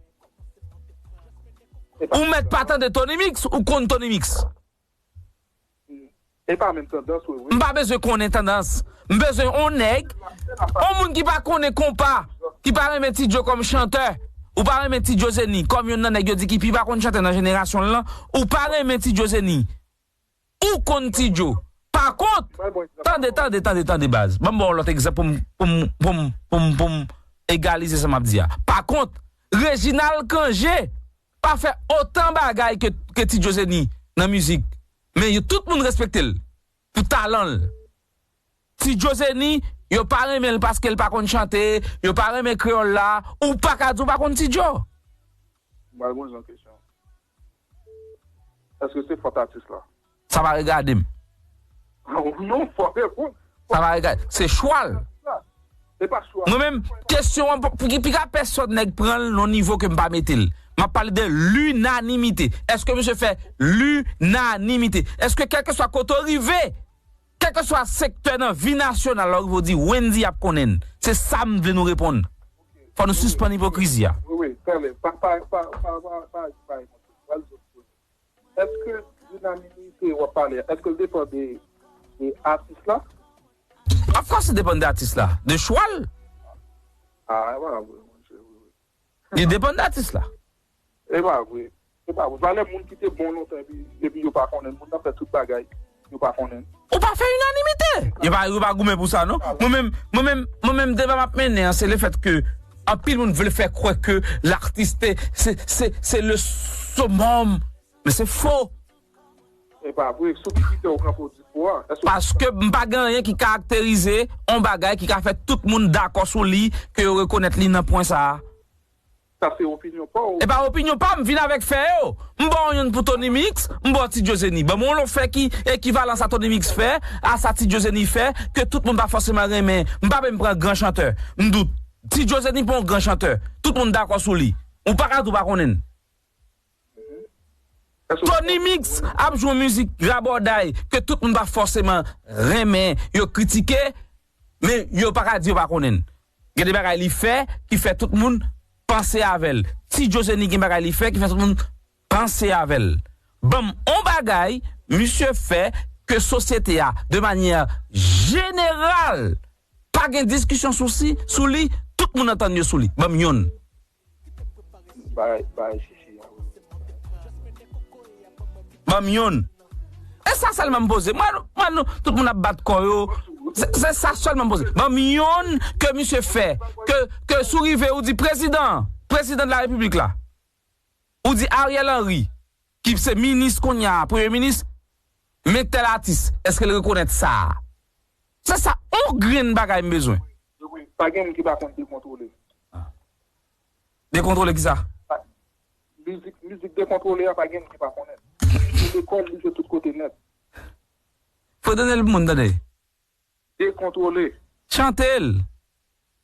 Ou mèt pa tande Tony Mix, ou konn Tony Mix. E pa menm tandans, wi, wi. M pa bezwen konnen tandans. M bezwen yon nèg, yon moun ki pa konnen konpa, ki pa renmen Ti Djo kòm chantè. Ou pa renmen Ti Djo Zeni, kòm youn nan nèg yo di ki pi pa konn chante nan jenerasyon l lan. Ou pa renmen Ti Djo Zeni. Ou konn Ti Djo. Pa kont, tande, tande, tande, tande, baz. Ban m ba w lòt egzanp pou m, pou m, pou m, pou m, pou m egalize sa m ap di a. Pa kont, Reginald Cangé pa fè otan bagay ke, ke Ti Djo Zeni nan mizik. Men yo tout moun respekte l pou talan l. Ti Djo Zeni, yo pa renmen l paske l pa konn chante, yo pa renmen kreyòl la, ou pa ka di w pa konn Ti Djo. M pral poze yon kesyon. Èske se fòt atis la? Sa pa regade m. Non, fò reponn. Sa pa regade. Se chwa l. Se pa chwa. Mwen menm, kesyon an, pou ki piga pèsòn nèg pran l nan nivo ke m pa mete l. M ap pale de linanimite. Èske misye fè linanimite? Èske kèlkeswa kote w rive, kèlkeswa sektè nan vi nasyonal la, w rive w di Wendy ap konnen n. Se sa m vle nou reponn. Fò nou sispann ipokrizi a. Wi, wi, tande. Pa, pa, pa, pa, pa, pa, pa, pa, Èske linanimite w ap pale a, èske l depann de, de atis la? Of course, li depann de atis la, de chwa l. Ah, e pa vre, monchè. Li depann de atis la. E pa vre. E pa vre. Valè moun ki te bon lontan epi, epi yo pa konnen. Moun nan fè tout bagay, yo pa konnen. Ou pa fè inanimite. Yo pa, yo pa goumen pou sa, non. Mwen menm, mwen menm, mwen menm, deba m ap mennen an, se le fèt ke anpil moun vle fè kwè ke l'artiste, se, se, se le summum. Men se fo. E pa vre, sou ki kritè ou kanpe w di fo a? Èske Paske m pa gen anyen ki karakterize yon bagay ki ka fè tout moun dakò sou li, ke yo rekonèt li nan pwen sa a. Sa se opinyon pa w. E pa opinyon pa m, vin avèk fè yo. M ba w youn pou Tony Mix, m ba w Ti Djozeni. Ban m yon lòt fè ki ekivalan sa Tony Mix fè, a sa Ti Djozeni fè, ke tout moun pa fòseman renmen. M pa menm pran gran chantè. M di w, Ti Djozeni pa yon gran chantè. Tout moun dakò sou li. Ou pa ka di w pa konnen l. Tony Mix ap jwe yon mizik rabòday ke tout moun pa fòseman renmen, yo kritike, men yo pa ka di yo pa konnen l. Gen de bagay li fè ki fè tout moun panse avè l. Ti Djozeni gen bagay li fè ki fè tout moun panse avè l. Ban m on bagay misye fè ke sosyete a, de manyè jeneral, pa gen diskisyon sou si, sou li, tout moun antann yo sou li. Ban m yonn. Bay, bay, chichi. Ban m yonn. E sa sèlman m poze. Mwen, mwen, nou, tout moun ap bat kò yo. Se, se sa sèlman m poze. Ban m yonn ke misye fè. Ke, ke si w rive, ou di prezidan, prezidan de la repiblik la. Ou di Ariel Henry, ki se minis kounye a, premye minis, men tèl atis, èske l rekonèt sa a? Se sa, on grenn bagay m bezwen. Wi, pa gen moun ki pa konn dekontwole. Dekontwole kisa? Mizik, mizik dekontwole a, pa gen moun ki pa konnen. Li lekòl, li jwe tout kote nèt. Fò tande l pou moun tande. Dekontwole. Chante l.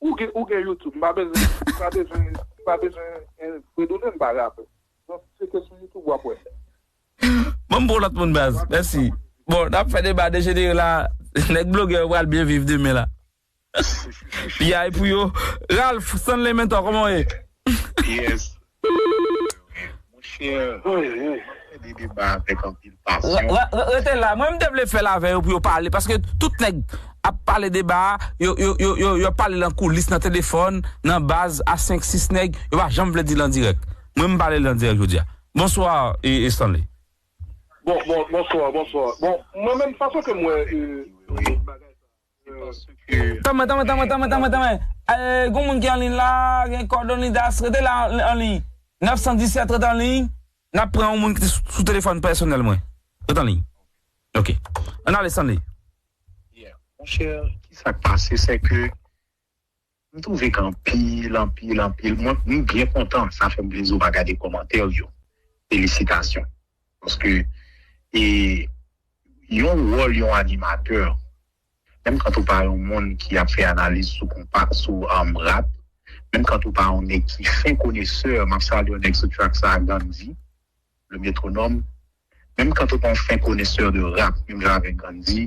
Ou gen, ou gen YouTube, m pa bezwen, m pa bezwen, m pa bezwen, eh, fredone, m pa rapè. Donk, cheke sou YouTube, w ap wè. Ban m pou lòt moun, baz. Mèsi. Bon, n ap fè deba dejenere la. Nèg blogè yo pral byen viv demen la. P I pou yo. Ralph, Stanley Mentor, kòman w ye? Yes. Monchè, wi, wi, fè de deba avèk anpil pasyon. Re-, re-, re-, rete la. Mwen, m te vle fè l avè yo pou yo pale. Paske tout nèg ap pale deba a, yo, yo, yo, yo, yo pale l an koulis, nan telefòn, nan baz, a senk, sis nèg, yo pa janm vle di l an dirèk. Mwen, m pale l an dirèk jodi a. Bonswa, e, e Stanley. Bon, bon, bonswa, bonswa. Bon, mwen menm, fason ke m wè, e, bagay sa, e, Tanmen, tanmen, tanmen, tanmen, tanmen, tanmen. E, gon moun ki an liy la, gen kòdonn li, das, rete la an, an liy. Nèf san disèt, rete an liy. N ap pran yon moun ki te sou, sou telefòn pèsonèl mwen. Rete an liy. Ok. Ann ale, Stanley. Yeah. Monchè, ki sa k pase, se ke m twouve ke anpil, anpil, anpil, mwen, m byen kontan, sa fè m plezi w pa gade kòmantè yo. Felisitasyon. Paske, e, yon wòl yon animatè, menm kan ou pa yon moun ki ap fè analiz sou konpa, sou, um, rap, menm kan ou pa yon nèg ki fen konesè, m ap salye yon nèg sou track sa a, Gandhi, le métronome, menm kan ou pa yon fen konesè de rap, menm jan avèk Gandhi,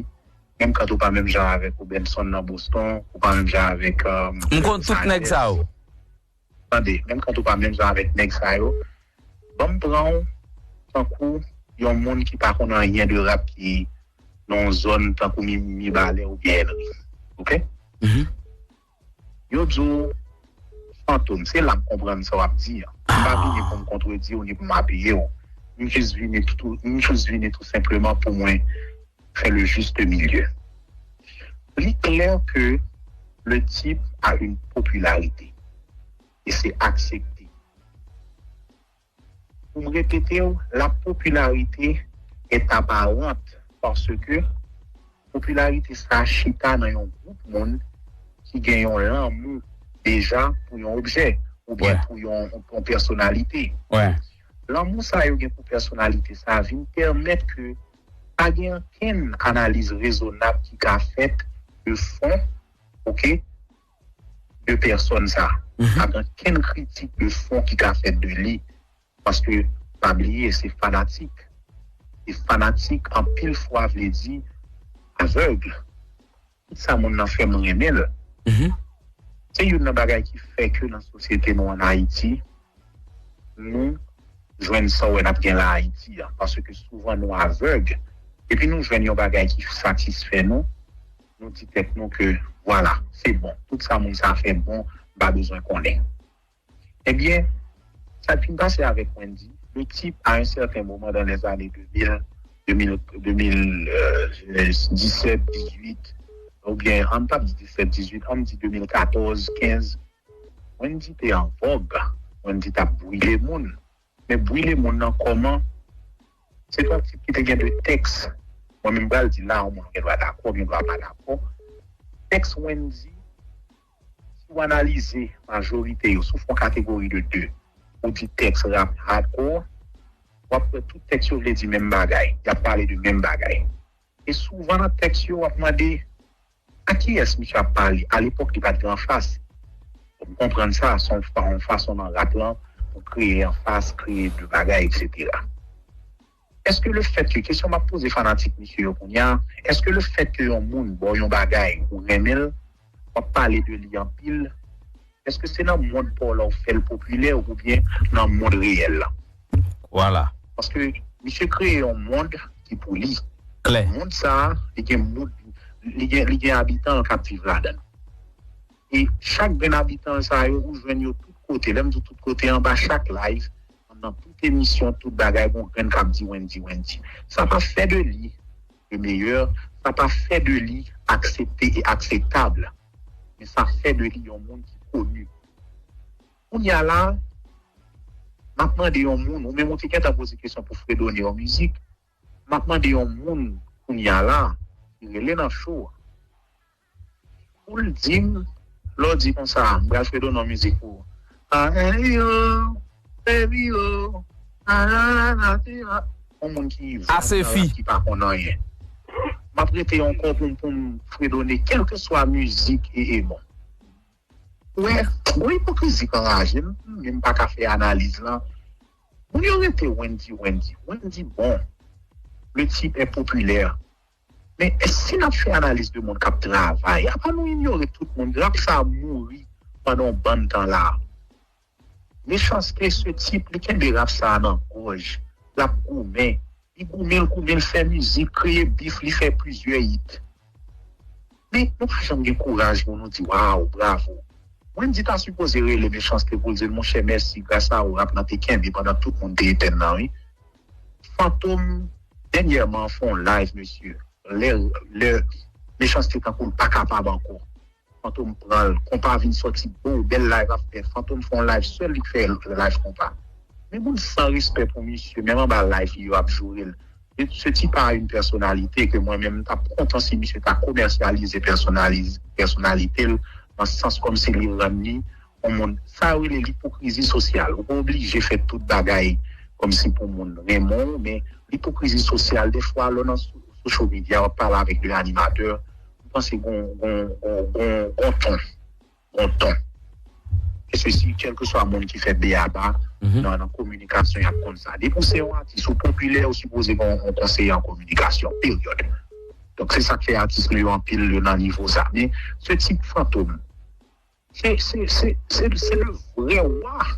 menm kan ou pa menm jan avèk Robenson nan Boston, ou pa menm jan avèk, um, M konn tout nèg sa yo. Tande, menm kan ou pa menm jan avèk nèg sa yo, ban m pran w tankou yon moun ki pa konn anyen de rap ki nan yon zòn tankou Mi-, Mibalè oubyen Ènri. Oke? Mhm. Yo di w Fantom, se la m konprann sa w ap di a. M pa vini pou m kontredi w ni pou m apiye w. M jis vini tou, m jis vini tou senpleman pou mwen fè le juste milieu. Li klè ke le tip a une popularité. E se aksepte. Pou m repete w, la popularité est apparente parce que popularité sa chita nan yon gwoup moun ki gen yon lanmou deja pou yon objè oubyen pou yon, yon pèsonalite. Lanmou sa yo gen pou pèsonalite sa vin pèmèt ke pa gen ankenn analiz rezonab ki ka fèt de fon, oke, de pèsòn sa. Pa gen ankenn kritik de fon ki ka fèt de li. Paske, pa bliye, se fanatik. E fanatik, anpil fwa, vle di avèg. Tout sa moun nan fè, m renmen l. Se youn nan bagay ki fè ke nan sosyete nou ann Ayiti, nou jwenn sa w wè n ap gen la Ayiti a. Paske souvan nou avèg. Epi nou jwenn yon bagay ki satisfè nou, nou di tèt nou ke, vwala, se bon. Tout sa moun sa fè bon, M pa bezwen konnen. Ebyen, sa k fin pase avèk Wendy, le type, à un certain moment dans les années deux mille, deux mille, deux mille, euh, dix-sept, dix-huit, oubyen, ann pa di dix-sept, dix-huit, ann di deux mille quatorze, quinze, Wendy te an vòg, Wendy t ap brile moun. Men brile moun nan kòman? Se t yon tip ki te gen de tèks. Mwen menm pral di la, yon moun gen dwa dakò, gen dwa pa dakò. Tèks Wendy, si w analize majorite yo, si w fè yon kategori de de, ou di tèks rap hardcore, w ap wè tout tèks yo vle di menm bagay. Y ap pale de menm bagay. E souvan nan tèks yo, w ap mande, a kiyès misye ap pale? Alepòk, li pa t gen anfas. Fò m konprann sa, se yon fa- yon fason nan rap lan pou kreye anfas, kreye de bagay, etsetera. Èske le fèt ke, kesyon m ap poze fanatik misye yo kounye a, èske le fèt ke yon moun ba w yon bagay, ou renmen l, w ap pale de li anpil, èske se nan mond pa w la w fè l popilè oubyen nan mond reyèl la? Vwala. Paske misye kreye yon mond ki pou li. Klè. Mond sa a, li gen moun, li gen, li gen abitan k ap viv ladan l. E chak grenn abitan sa yo, ou jwenn yo tout kote. Lè m di tout kote, anba chak live, nan tout emisyon, tout bagay, gon grenn k ap di Wendy, Wendy. Sa pa fè de li le meilleur, sa pa fè de li aksepte e akseptab. Men sa fè de li yon moun ki koni. Kounye a la, m ap mande yon moun, ou menm ou te gentan poze kesyon pou Fredonne yon mizik, m ap mande yon moun kounye a la, ki rele nan show a, pou l di m, lè w di konsa, m pral Fredonne yon mizik pou ou. Ah, hey, yo, baby, yo, ah, la, la, la, ti, la. Yon moun ki vag nan rap, ki pa konn anyen. M ap rete ankò pou m, pou m Fredonne, kèlkeswa mizik e, e bon. Wè, gon ipokrizi k anraje m, men m pa ka fè analiz lan. Moun yo rete Wendy, Wendy, Wendy bon. Le type est populaire. Men si n ap fè analiz de moun k ap travay, apa nou inyore tout moun? Rap sa a mouri pandan yon bann tan la. Mechanste, se tip, li kenbe rap sa a nan gòj. L ap goumen. Li goumen, l goumen, l fè mizik, kreye bif, li fè plizyè hit. Men nou pa janm gen kouraj pou nou di, waw, bravo. Wendy ta sipoze rele Mechanste pou l di l, monchè, mèsi, gras a ou, rap lan te kenbe pandan tout moun te etèn nan, wi. Fantom, dènyèman, fè yon live, mesye. Lè, lè Mechanste tankou l pa kapab ankò. Fantom pran l, konpa vin sòti, bo, bèl live ap fèt. Fantom fè yon live sèl, li k fè live konpa. Men moun san respè pou misye, menm anba live li yo ap joure l. Se ti pa yon pèsonalite ke mwen menm m t ap kontan si misye ta komèsyalize pèsonalize pèsonalite l nan sans kòmsi li rann li yon moun. Sa yo rele lipokrizi sosyal. Ou pa oblije fè tout bagay kòmsi pou moun renmen w, men lipokrizi sosyal, defwa lè w nan social media w ap pale avèk de animatè, m panse gon gon gon gon gon ton gon ton. E se si kèlkeswa moun ki fè beyaba nan nan kominikasyon y ap konn sa. Depi w se yon atis ou popilè, ou sipoze gen yon konseye an kominikasyon, peryòd. Donk se sa k fè atis nou yo anpil yo nan nivo sa. Men se tip Fantom, se se se se se le vrè wa.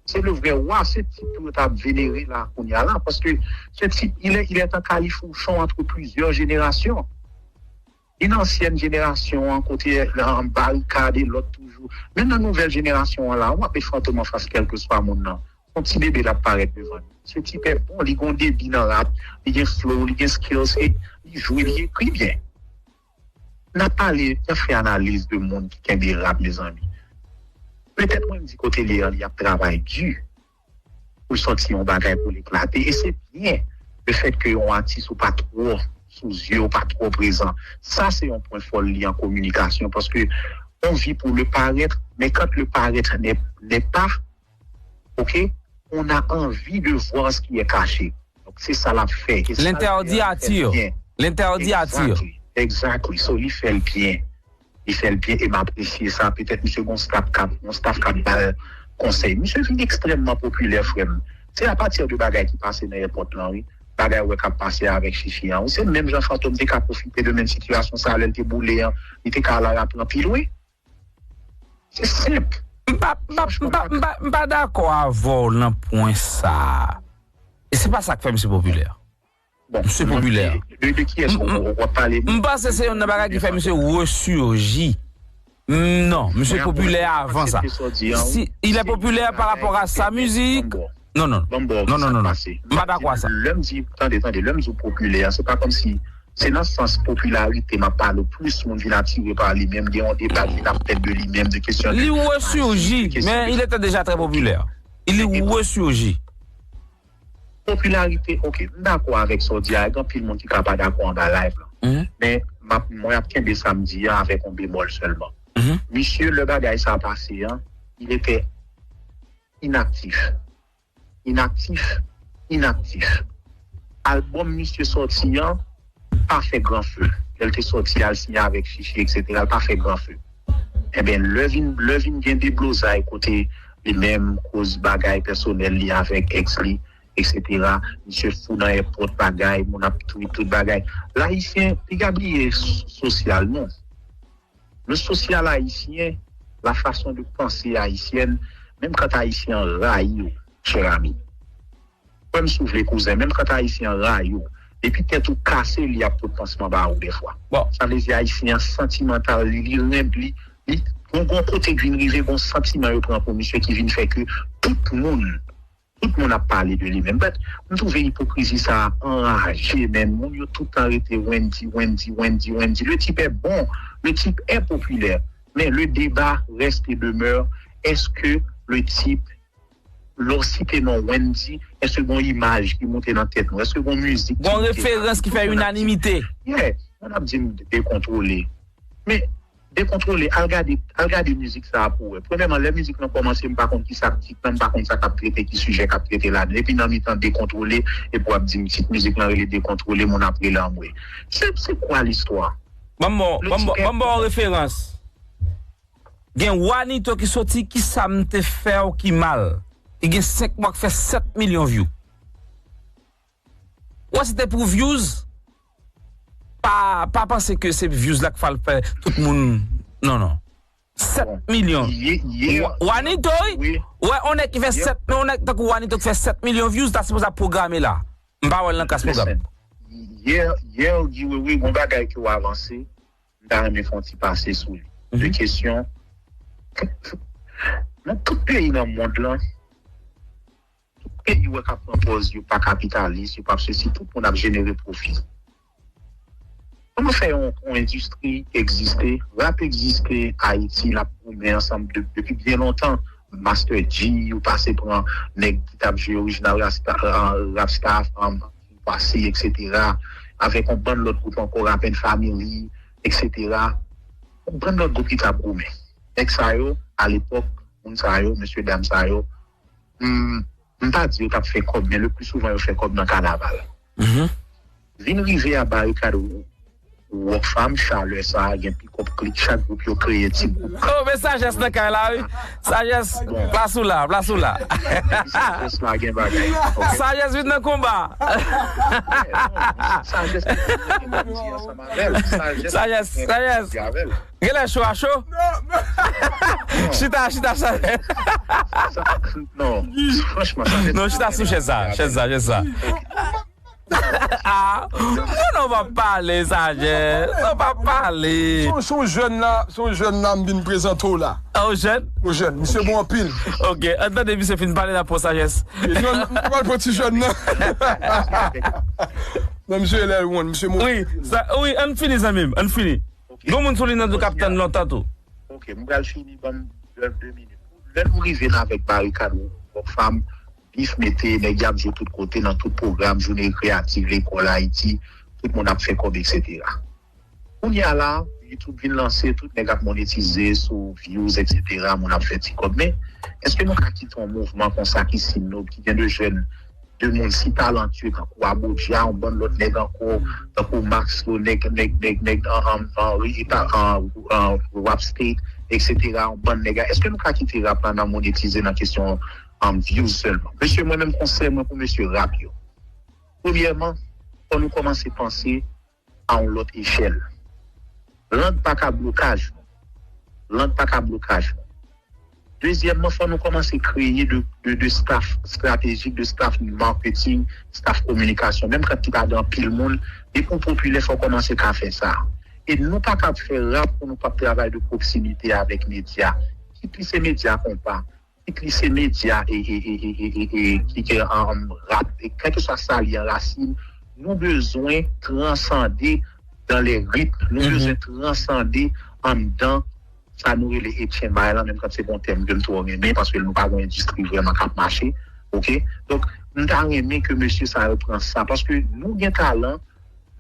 Se le vrè wa, se tip pou yo ta venere la kounye a la, paske se tip il est il est un califourchon entre plusieurs générations. Li nan ansyèn jenerasyon an kote an barikad e lòt toujou. Men nan nouvèl jenerasyon an la, w ap met Fantom anfas kèlkeswa moun nan. Se yon ti bebe l ap parèt devan nou. Se ti pèp bon, li gen yon debi nan rap, li gen flow, li gen skills, e li jwe, li ekri byen. N ap pale, n ap fè analiz de moun ki kenbe rap, mezanmi. Petèt mwen m di kote li an, li ap travay di pou l sòti yon bagay pou l eklate. E se byen lefètke yon atis ou pa twò sou zye, ou pa twò prezan. Sa se yon pwen fò l li an kominikasyon, paske on vit pour le paraître, mais quand le paraître n'est n'est pas, ok, on a envie de voir ce qui est caché. Donk se sa l ap fè. E sa l fè a, li fè l byen. L entèdi atire. L entèdi atire. Exactly. Exactly. So li fè l byen. Li fè l byen e m apresye sa. Petèt misye gon staff k ap yon staff k ap ba l konsèy. Misye vin ekstrèmman popilè, frè m. Se apati de bagay ki pase nan èpòt lan, wi. Bagay ou wè k ap pase avèk Chichi an, wi. Se menm jan Fantom te ka pwofite de menm sitiyasyon sa a lè l te boule an, li te ka al arap anpil, wi. Se senp. M pa m pa m pa m pa m pa dakò avè w nan pwen sa a. E se pa sa k fè misye popilè. Bon, Misye popilè. De, de kiyès ou, ou ap pale? M panse se youn nan bagay ki fè misye resurji. Mm, non, misye popilè avan sa. Si, il est populaire par rapport à sa musique. Non, non. Non, non, non, non. M pa dakò a sa. Lè m di, tande, tande, lè m di w popilè, se pa kòmsi, se nan sans popilarite m ap pale w, plis moun vin atire pa li menm, gen yon deba ki vin ap fèt de li menm, de kesyon de... Il ressurgit, mais il était déjà très populaire. Il ressurgit. Popilarite, ok, m dakò avèk sa w di a, gen anpil moun ki ka pa dakò anba live la. Men, m ap, mwen ap kenbe sa m di a avèk yon bemòl sèlman. Misye, lè bagay sa a pase an, il était inactif. Inaktif, inaktif. Albòm misye sòti an pa fè gran fe. Lè l te sòti al siyen avèk Chichi, et cetera, l pa fè gran fe. Enben, lè vin, lè vin gen deblozay kote li menm, koz bagay pèsonèl li avèk ex li, et cetera, misye fou nan èpòt bagay, moun ap tweet tout bagay. L Ayisyen, piga bliye s-, sosyal nou. Le social haïtien, la façon de penser haïtienne, menm kan Ayisyen an rayi w, chè ami. Kwè m si w vle kouzen, menm kan Ayisyen an rayi w, depi tèt ou kase, li ap pot pansman ba ou dèfwa. Sa vle di Ayisyen an santimantal, li, li renmen, li, li, gon, gon kote k vin rive, gon santiman yo pran pou misye ki vin fè ke tout moun, tout moun ap pale de li menm. But, m twouve ipokrizi sa a anraje, men moun yo tout tan rete Wendy, Wendy, Wendy, Wendy. Le type est bon, le type est populaire, mais le débat reste et demeure, èske le type, lè w site non Wendy, èske gon imaj ki monte nan tèt nou? Èske gon mizik ki monte nan tèt nou? Gon referans ki fè inanimite. Yeah, moun ap di m dekontwole. Men, dekontwole, al gade, al gade mizik sa a pou w wè. Premyèman, lè mizik lan kòmanse, m pa konn ki sa k tit lan, m pa konn sa k ap trete, ki sijè k ap trete ladan. Epi nan mitan dekontwole, epi w ap di m tit mizik lan rele dekontwole, moun ap rele anmwe. Se, se kwa listwa? Ban m ba w, ban m ba w, ban m ba w yon referans. Gen Wanito ki soti, ki sa m te fè w ki mal. Li gen senk mwa k fè sèt milyon view. Ou wè se te pou views, pa, pa panse ke se views la k fè l fè tout moun, non, non. Sèt milyon. Wa-, Wanito, wi. Ou wè, yon nèg ki fè sèt, yon nèg tankou Wanito ki fè sèt milyon views, ta sipoze ap pwograme la. M pa wè l nan kas pwogram. Yè, yè, Guy Wewe, gon bagay ke w avanse, m ta renmen fè yon ti pase sou li. De kesyon, nan tout peyi nan mond lan, tout peyi w wè k ap pran pòz yo pa kapitalis, yo p ap sesi, tout moun ap jenere pwofi. Kòman fè yon, yon endistri egziste, rap egziste Ayiti, l ap goumen ansanm de-, depi byen lontan. Master G, ou pase pran nèg ki t ap jwe orijinal Rasta, uh, Rap Staff, um, pase, et cetera. Avèk yon bann lòt gwoup ankò, Rap and Family, et cetera. Yon bann lòt gwoup ki t ap goumen. Nèg sa yo, alepòk, moun sa yo, mesye dam sa yo, m, m pa di yo t ap fè kòb, men le pli souvan yo fè kòb nan kanaval. Vin rive a Barikad Rockfam, chalè sa a, gen pikòp klik, chak gwoup yo kreye ti gwoup. Oh, men Sajès nan kay la, wi. Sajès, plas ou la, plas ou la. Sajès la gen bagay. Sajès vin nan konba. Sajès gen bagay ansanm avè l. Sajès, Sajès. Genlè cho a cho. Chita, chita, Sajès. Non, franchman, Sajès. Non, chita sou chèz sa, chèz sa, chèz sa. Ah, non, non, pa pale, Sajès. Non, pa pale. Se yon, se yon jèn la, se yon jèn la, m vin prezante w la. Ah, yon jèn? Yon jèn, misye bon anpil. Ok, ann tande misye fin pale la pou Sajès. Non, non, m pral pran ti jèn nan. Non, misye L L One, misye bon. Wi, sa, wi, ann fini, zanmi m, ann fini. Gon moun sou liy nan tou k ap tann lontan tou. Ok, m pral fini, ban m de, de minit. Lè nou rive la avèk Barikad Rockfam, bif mete, nèg y ap jwe tout kote, nan tout pwogram, jounen rekreyatif, lekòl Ayiti, tout moun ap fè kòb, et cetera. Kounye a la, YouTube vin lanse, tout nèg ap monetize sou views, et cetera, moun ap fè ti kòb. Men, èske nou ka kite yon mouvman konsa ki si nob, ki gen de jèn, de moun si talantye, tankou Aboudja, yon bann lòt nèg ankò, tankou Maxlo, nèg, nèg, nèg, nèg, an, an, an, an, an, Rap State, et cetera, yon bann nèg, èske nou ka kite rap la nan monetize nan kesyon, um, views sèlman? Mesye, mwen menm konsèy mwen pou mesye rap yo. Premyèman, fò nou kòmanse panse a yon lòt echèl. Lang pa ka blokaj nou. Lang pa ka blokaj nou. Dezyèmman, fò nou kòmanse kreye de, de, de staff estratejik, de staff marketing, staff kominikasyon. Menm kan ki pa gen anpil moun, depi w popilè, fò w kòmanse ka fè sa. E nou pa kab fè rap pou nou p ap travay de pwoksimite avèk medya. Kit li se medya konpa, kit li se medya e, e, e, e, e, e, e, ki, ki, um, rap, e kèlkeswa sa li an rasin, nou bezwen transande dans les rythmes, nou bezwen transande anndan sa nou rele etchenn bagay lan, menm kan se yon tèm ke m twò renmen, paske nou pa gen yon endistri vrèman k ap mache, oke? Donk, m ta renmen ke mesye sa yo pran sa, paske nou gen talan,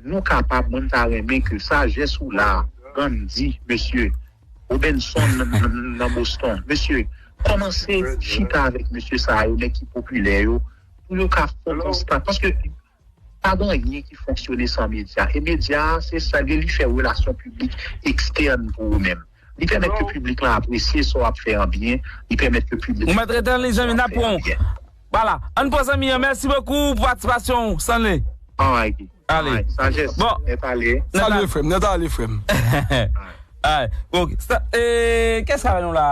nou kapab, mwen m ta renmen ke sajès ou la, Gandhi, mesye, Robinson nan, nan, nan Boston, mesye, kòmanse chita avèk mesye sa yo, nèg ki popilè yo, pou yo ka fè yon konstat, paske pa gen anyen ki fonksyone san medya. E medya a, se sa li, li fè relasyon piblik ekstèn pou ou menm. Li pèmèt ke piblik lan apresye sa w ap fè an byen, li pèmèt ke piblik lan apresye sa w ap fè an byen. Ou mèt rete an liy, zanmi, n ap pran w. Vwala. Ann pran zanmi an. Mèsi bokou pou patisipasyon w, Stanley. Alright. Ale. Alright. Sajès. Bon. Nèt ale. Nèt ale. Salye, frè m. Nèt ale, frè m. Alright. Bon, sa, e, kiyès k avè nou la?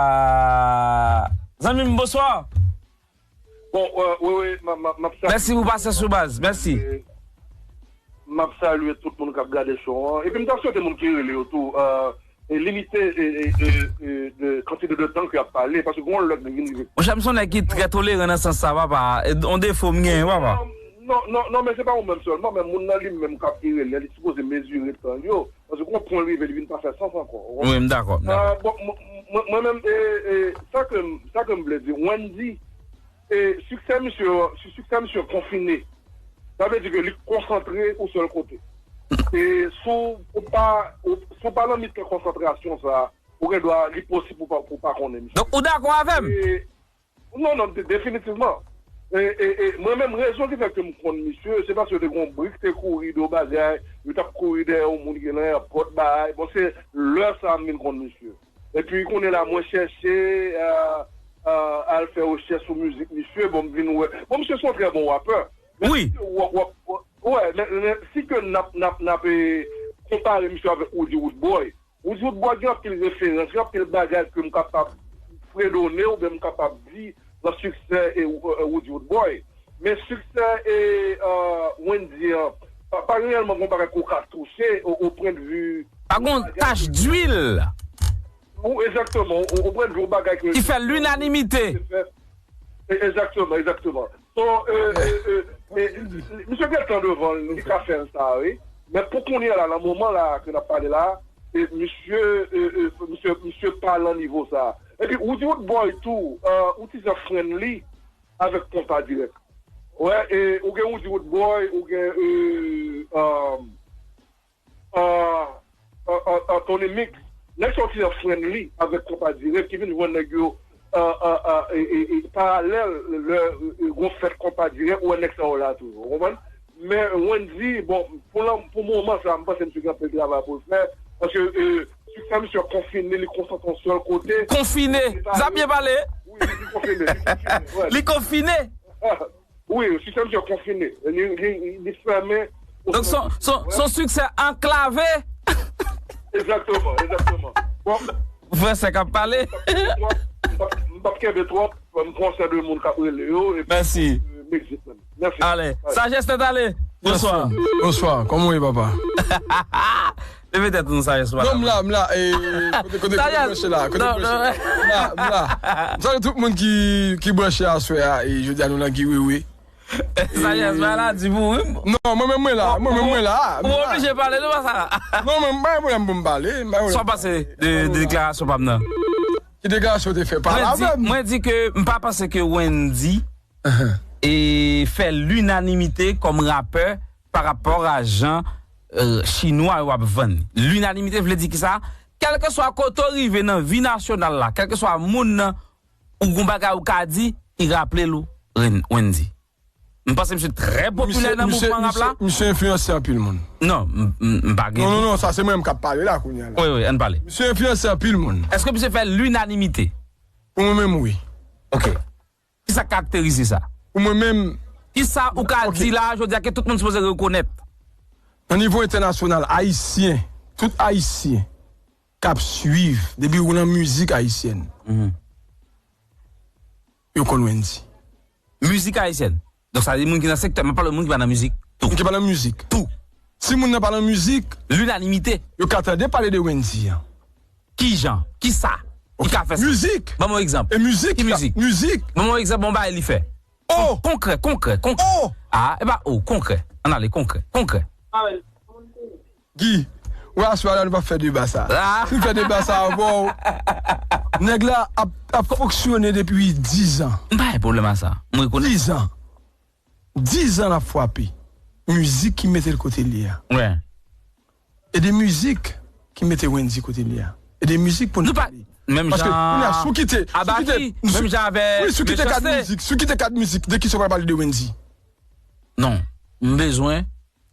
Zanmi m, bonswa. Bon, euh, wi, wi, m ap, m ap, m ap salye. Mèsi pou pasyans ou, baz. Mèsi. Euh, m ap salye tout moun k ap gade show an. Epi m ta swete moun ki rele yo tou, euh, e limite, e, e, e, e, de kantite de tan ke y ap pale, paske gon lòt nèg vin rive. Monchè, m se yon nèg ki trè toleran nan sans sa, papa. E yon defo m genyen, papa. Non, non, non, non, men se pa ou menm sèlman, men moun nan li menm k ap ki rele, li sipoze mezire tan yo. Paske gon pwen rive, li vin pa fè sans ankò. Ou konprann? Wi, m dakò, m dakò. Ah, bon, mwen, mwen, mwen menm, e, e, sa ke m, sa ke m vle di, Wendy, e, siksè misye, si siksè misye konfine, sa vle di ke li konsantre yon sèl kote. E, si w pa, ou, si w pa nan mitan konsantrasyon sa, ou gen dwa, li posib pou pa, pou pa konnen misye. Donk, ou dakò avè m? E, Non, non, de-, definitivman. E, e, e, mwen menm, rezon ki fè ke m konn misye, se paske yo te gon bri ki te kouri de yon bagay, yo t ap kouri dèyè yon moun ki nan èpòt bagay. Bon, se lè sa a m vin konn misye. Epi, kounye la, mwen chèche, euh, euh, al fè rechèch sou mizik misye, bon, m vin wè. Bon, misye se yon trè bon rapè. Men wi. Si ke w ap, w ap, w-, wè, men, men si ke n ap, n ap, n ap, e, konpare misye avèk Roody Roodboy, Roody Roodboy gen anpil referans, gen anpil bagay ke m kapab fredone oubyen m kapab di nan siksè e, e, Roody Roodboy. Men siksè e, e, Wendy an, pa, pa reyèlman gon bagay ke w ka touche o, o pwen de vi. Pa gon tach dwil. Ou, egzakteman, o, o pwen de vi yon bagay ke ki fè linanimite. E, egzakteman, egzakteman. So, e, e, e, e, misye gen tan devan l, li ka fè l sa, wi. Men pou kounye a la, nan moman la ke n ap pale la, e, misye, e, e, misye, misye pa nan nivo sa. Epi, Roody Roodboy tou, e, ou ti jan friendly avèk Konpa Dirèk. Wè, e, ou gen Roody Roodboy, ou gen, e, e, euh, euh, euh, euh, Tony Mix. Nèg sa yo ki friendly avèk Konpa Dirèk, ki vin jwenn nèg yo, euh, euh, euh, e, e, e, paralèl, lè, e, gon fèt Konpa Dirèk, ou wè nèg sa yo la toujou, ou konprann? Men Wendy, bon, pou lan, pou moman sa, m panse misye gen anpil travay pou l fè, paske, e, siksè misye konfine, li konsantre yon sèl kote. Konfine. Sa byen pale. Wi, li konfine, li konfine, wè. Li konfine. Wi, sistèm yo konfine. Li, li, li fèmen. Donk, son, son, son siksè anklave. Egzakteman, egzakteman. Bon. Fransè k ap pale. M p ap, m p ap kenbe twòp. M pran sè de moun k ap rele yo. Epi, mèsi. Euh, m exit menm. Mèsi. Ale, sajès tèt ale. Bonswa. Bonswa. Kòman w ye, papa? Leve tèt ou, Sajès, non, m la, m la, e, kote, kote, kote branche la, kote branche la. M la, m la. M salye tout moun ki, ki branche aswè a, e, jodi a nou nan Guy Wewe. Sajès, maladi pou ou, wi. Non, mwen menm mwen la, mwen menm mwen la. Ou oblije pale, nou pa sa. Non, mwen, mwen, mwen, mwen pale, mwen. Sa w panse de, de deklarasyon pa m nan? Ki deklarasyon w te fè? Pale avè m. Mwen di, mwen di ke m pa panse ke Wendy e fè linanimite kòm rapè pa rapò a jan, euh, chinwa yo ap vann. Linanimite vle di kisa? Kèlkeswa kote w rive nan vi nasyonal la, kèlkeswa moun nan ou gon bagay ou ka di, ki raple l ou Ren-, Wendy. M panse misye trè popilè nan mouvman rap la. Misye, misye enfliyanse anpil moun. Non, m, m, m pa gen. Non, non, non, sa se mwen menm k ap pale la kounye a la. Wi, wi, ann pale. Misye enfliyanse anpil moun. Èske misye fè linanimite? Pou mwen menm, wi. Ok. Kisa k karakterize sa? Pou mwen menm. Kisa ou ka di la, jodi a, ke tout moun sipoze rekonèt? Nan nivo entènasyonal, Ayisyen, tout Ayisyen k ap swiv, depi ou nan mizik ayisyèn, yo konn Wendy. Mizik ayisyèn. Donk, sa di moun ki nan sektè, m ap pale moun ki pa nan mizik tou. Moun ki pa nan mizik. Tou. Si moun nan pa nan mizik, linanimite, yo ka tande pale de Wendyy an. Ki jan? Ki sa? Ki ka fè sa? Mizik. Ban mwen egzanp. E mizik. Ki mizik? Mizik. Ban mwen egzanp, bon bagay li fè. Oh! Konkrè, konkrè, konkrè. Oh! Ah, e pa oh, konkrè. Ann ale, konkrè, konkrè. Guy, wè aswè a la nou p ap fè deba sa. Ah! Si n fè deba sa avè w, nèg la ap, ap fonksyone depi dizan. M pa gen pwoblèm a sa. M rekonèt. Dizan. Dizan l ap frape. Mizik ki mete l kote l ye a. Wè. E de mizik ki mete Wendyy kote l ye a. E de mizik pou n pale. Menm jan. Paske kounye a, si w kite, si w kite, Abaki, menm jan avè wi, si w kite kad mizik, si w kite kad mizik, de kisa w pral pale de Wendyy? Non. M bezwen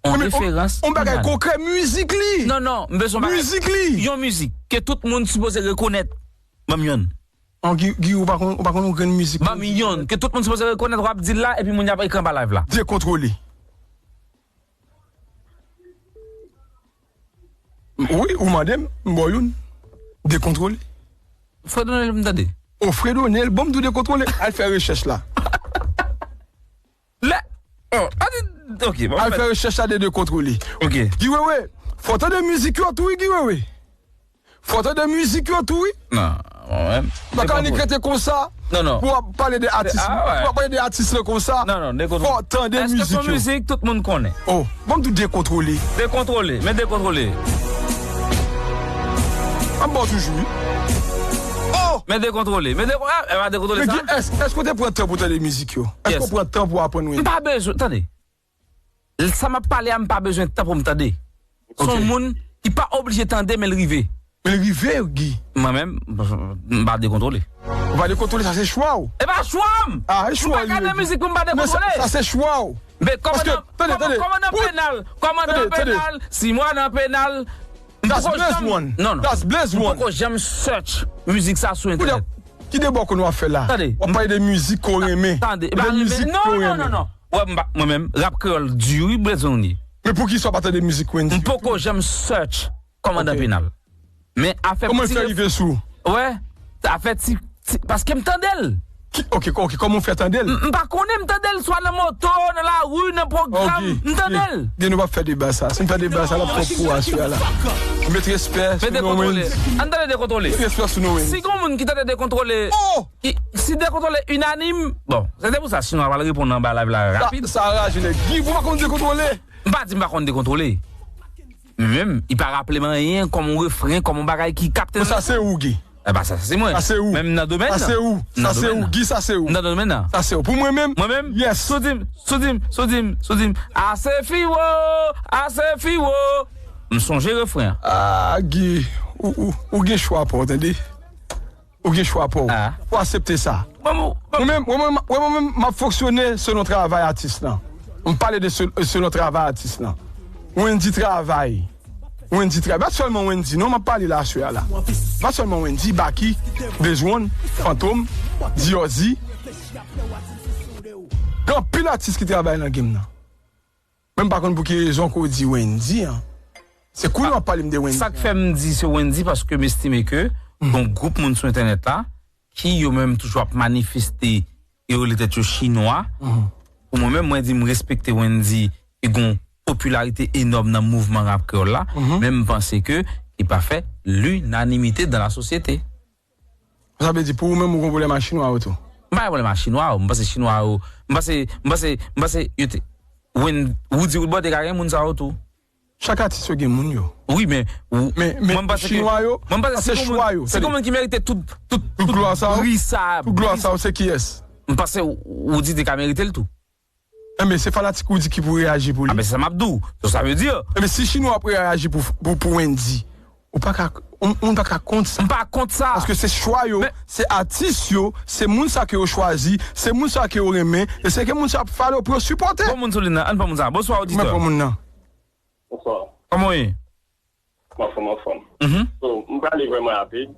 yon referans. Yon bagay konkrè, mizik li. Non, non, m bezwen bagay. Mizik li. Yon mizik ke tout moun sipoze rekonèt. Ban m yonn. An, Guy, Guy, ou pa konn, ou pa konn yon grenn mizik. Ban m yonn ke tout moun sipoze rekonèt, w ap di l la, epi moun y ap ekran pa live la. Dekontwole. Wi, ou mande m, m ba w youn. Dekontwole. Fredonel, m tande. O Fredonel, bon, m di w dekontwole. Al fè rechèch la. Lè, oh, a di, ok, bon, al fè rechèch la de dekontwole. Ok. Guy Wewe, fò w tande mizik yo tou, wi, Guy Wewe. Fò w tande mizik yo tou, wi. Non, mwen menm. Pa ka annik rete konsa. Non, non. Pou w ap pale de atis, pou w ap pale de atis lan konsa. Non, non, dekontwole. Fò w tande mizik yo. Èske se yon mizik tout moun konnen? Oh, bon, m di w dekontwole. Dekontwole, men dekontwole. M ap ba w toujou, wi. Oh! Men dekontwole, men dekontwole, e pa dekontwole sa. Men èske, èske w te pran tan pou w tande mizik yo? Èske w pran tan pou w aprann Wendyy? M pa bezwen, tande. Sa m ap pale a, m pa bezwen tan pou m tande. Se yon moun ki pa oblije tande, men l rive. Men l rive, Guy. Mwen menm, m pa dekontwole. Ou pa dekontwole, sa se chwa w. E pa chwa m! Ah, e chwa w li ye. M pa ka nan mizik pou m pa dekontwole. Sa se chwa w. Men kòmandan, kòmandan penal, kòmandan penal, si mwa nan penal, m poko janm, non, non. M poko janm search mizik sa sou entènèt. Ki deba w konn w ap fè la? W ap pale de mizik ke w renmen. Tande, de mizik ke w renmen. Non, non, non. Wè, m pa, mwen menm, rap kreyòl di wi, Brezon li. Men poukisa w pa tande mizik Wendyy? M poko janm search kòmandan penal. Men afè ti ref-, kòman l fè rive sou ou? Wè, afè ti, ti, paske m tande l. Ki, ok, ok, kòman w fè tande l? M, m pa konnen, m tande l swa nan moto, nan lari, nan pwogram, m tande l. Gen nou p ap fè deba sa. Si n fè deba sa, l ap twòp pou aswè a la. Met respè sou non Wendyy. Ann tande dekontwole. Met respè sou non Wendyy. Si gon moun ki tande dekontwole, ki, si dekontwole inanim, bon, se te pou sa, sinwa pral reponn anba live la rapid. Sa, sa raje nèg. Guy, ou pa konn dekontwole? M pa di m pa konn dekontwole. Men menm, li pa raple m anyen kòm yon refren, kòm yon bagay ki kapte. Bon, sa se ou, Guy. E pa sa, se mwen. Sa se ou. Men m nan domèn nan. Sa se ou. Sa se ou, Guy, sa se ou. M nan domèn nan. Sa se ou. Pou mwen menm, mwen menm, yes. Si w di m, si w di m, si w di m, si w di m, ase fiwo, ase fiwo. M sonje refren an. Ah, Guy, ou, ou, ou gen chwa pa w, tande. Ou gen chwa pa w. Ah. Ou aksepte sa. Mwen menm, mwen menm, mwen menm, m ap fonksyone selon travay atis lan. M pale de sel-, selon travay atis lan. Wendyy travay. Wendyy travay. Pa sèlman Wendyy, non, m ap pale la aswè a la. Pa sèlman Wendyy, Baky, Blaze One, Fantom, Diorzi. Gen anpil atis ki travay nan game nan. Men m pa konn pou ki rezon ke w di Wendyy an. Se kounye a w ap pale m de Wendyy an. Sa k fè m di se Wendyy, paske m estime ke gon gwoup moun sou entènèt la ki yo menm toujou ap manifeste, yo rele tèt yo chinwa. Pou mwen menm, mwen di m respekte Wendyy, ki gon popilarite enòm nan mouvman rap kreyòl la, men m panse ke li pa fè linanimite dans la société. Sa vle di, pou ou menm, ou gon pwoblèm ak chinwa yo tou? M pa gen pwoblèm ak chinwa yo. M panse chinwa yo, m panse, m panse, m panse yo te, Wen-, Roody Roodboy te ka gen moun sa yo tou. Chak atis yo gen moun yo. Wi, men, men, men chinwa yo, sa se chwa yo. Si gon moun ki merite tout, tout, tout glwa sa yo, tout glwa sa yo, se kiyès? M panse Roody te ka merite l tou. Enben, se fanatik Roody ki pou reyaji pou li. A, men se sa m ap di w. So, sa vle di. Enben, si chinwa ap reyaji pou, pou, pou Wendyy, ou pa ka, ou, ou pa ka kont sa. M pa kont sa. Paske se chwa yo, se atis yo, se moun sa ke yo chwazi, se moun sa ke yo renmen, e se ke moun sa ap follow pou yo sipòte. Bon moun sou liy nan, ann pran moun sa. Bonswa, oditè. Mwen pran moun nan. Bonswa. Kòman w ye? M anfòm, anfòm. So, m prale vrèman rapid.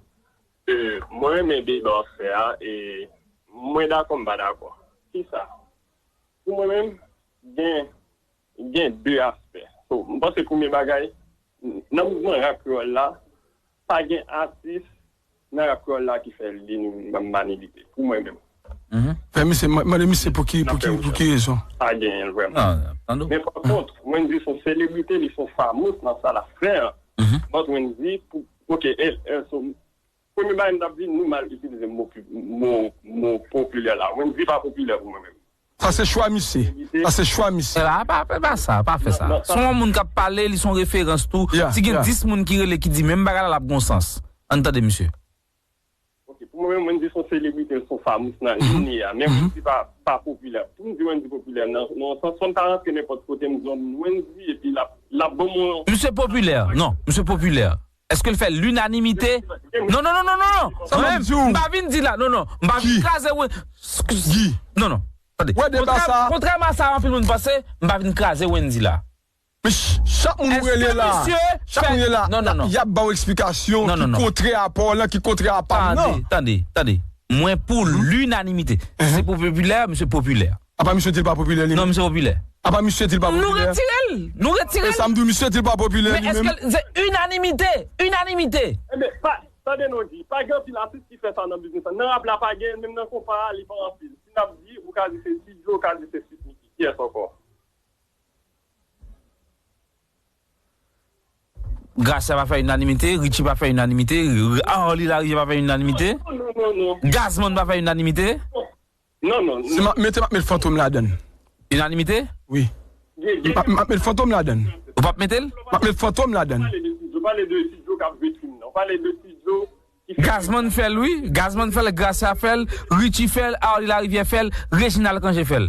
E, mwen renmen deba w ap fè a, e mwen dakò, m pa dakò. Kisa? Pou mwen menm, gen, gen de aspè. So, m panse premye bagay, nan mouvman rap kreyòl la, pa gen atis nan rap kreyòl la ki fè linanimite, pou mwen menm. Fè misye, mande misye pou ki, pou ki, pou ki rezon. Pa genyen l vrèman. Men pa kont, mwen Wendy se yon selebrite, li se yon famous nan sa l ap fè an. But Wendy, pou, ok, e, e, so, premye bagay m t ap di, nou mal itilize mo, pi- mo, mo popilè la. Wendy pa popilè pou mwen menm. Sa se chwa misye. Sa se chwa misye. Sa pa, pa, pa sa, pa fè sa. Se yon moun k ap pale, li se yon referans tou. Si gen dis moun ki rele, ki di menm bagay la, l ap gon sans. Ann tande misye. Ok, pou mwen menm, Wendy se yon selebrite, l se yon famous nan liy li a. Men Wendy pa, pa popilè. Pou m di Wendy popilè, nan, nan yon sans, fò m ta rantre nenpòt kote, m di Wendy, epi l ap, l ap ban m yon. Misye popilè, non, misye popilè. Èske l fè linanimite? Non, non, non, non, non, non. Mwen menm, m pa vin di la, non, non. M pa vin kraze, wi. Non, non. Tande. Kontrèman a sa anpil moun panse, m pa vin kraze Wendy la. Men ch- chak moun ou rele la, chak moun rele la, y ap ba w eksplikasyon ki kontrè a pa w lan, ki kontrè a pa m nan. Tande, tande, tande. Mwen pou linanimite. Se pou popilè, misye popilè. Apa misye di l pa popilè li menm? Non, misye popilè. Apa misye di l pa popilè? Nou retire l. Nou retire l. E sa m di w, misye di l pa popilè li menm. Men èske se inanimite? Inanimite. Enben, pa, tande non, Guy, pa gen anpil atis ki fè sa nan biznis lan. Nan rap la, pa gen, menm nan konpa a, li pa anpil. Si n ap di, ou ka di se Ti Djo, ou ka di se Sweet Micky. Kiyès ankò? Gracia pa fè inanimite, Richie pa fè inanimite, Arly Larivière pa fè inanimite, Gazman pa fè inanimite. Non, non. Si m ap mete, m ap met Fantom ladann. Inanimite? Wi. M ap, m ap met Fantom ladann. Ou p ap mete l? M ap met Fantom ladann. Gazman fè l, wi. Gazman fè l, Gracia fè l, Richie fè l, Arly Larivière fè l, Reginald Cangé fè l.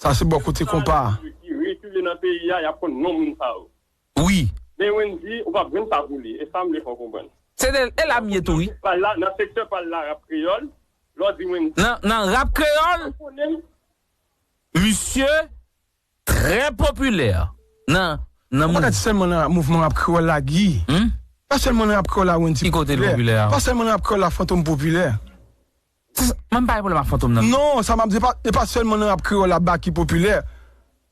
Sa se bò kote konpa a. Ki rekile nan peyi a, y ap konn non moun sa yo. Wi. Men Wendy, ou p ap jwenn sa pou li. E sa m vle fè w konprann. Se de, e la m ye tou, wi. Pal la, nan sektè pal la, rap kreyòl, lè w di Wendy. Nan, nan rap kreyòl, misye trè popilè. Nan, nan moun. Ou pa ka di sèlman nan mouvman rap kreyòl la, Guy. Pa sèlman nan rap kreyòl la, Wendy popilè. Ki kote l popilè a? Pa sèlman nan rap kreyòl la, Fantom popilè. Mwen m pa gen pwoblèm ak Fantom nan. Non, sa m ap di, e pa, e pa sèlman nan rap kreyòl la Baky popilè.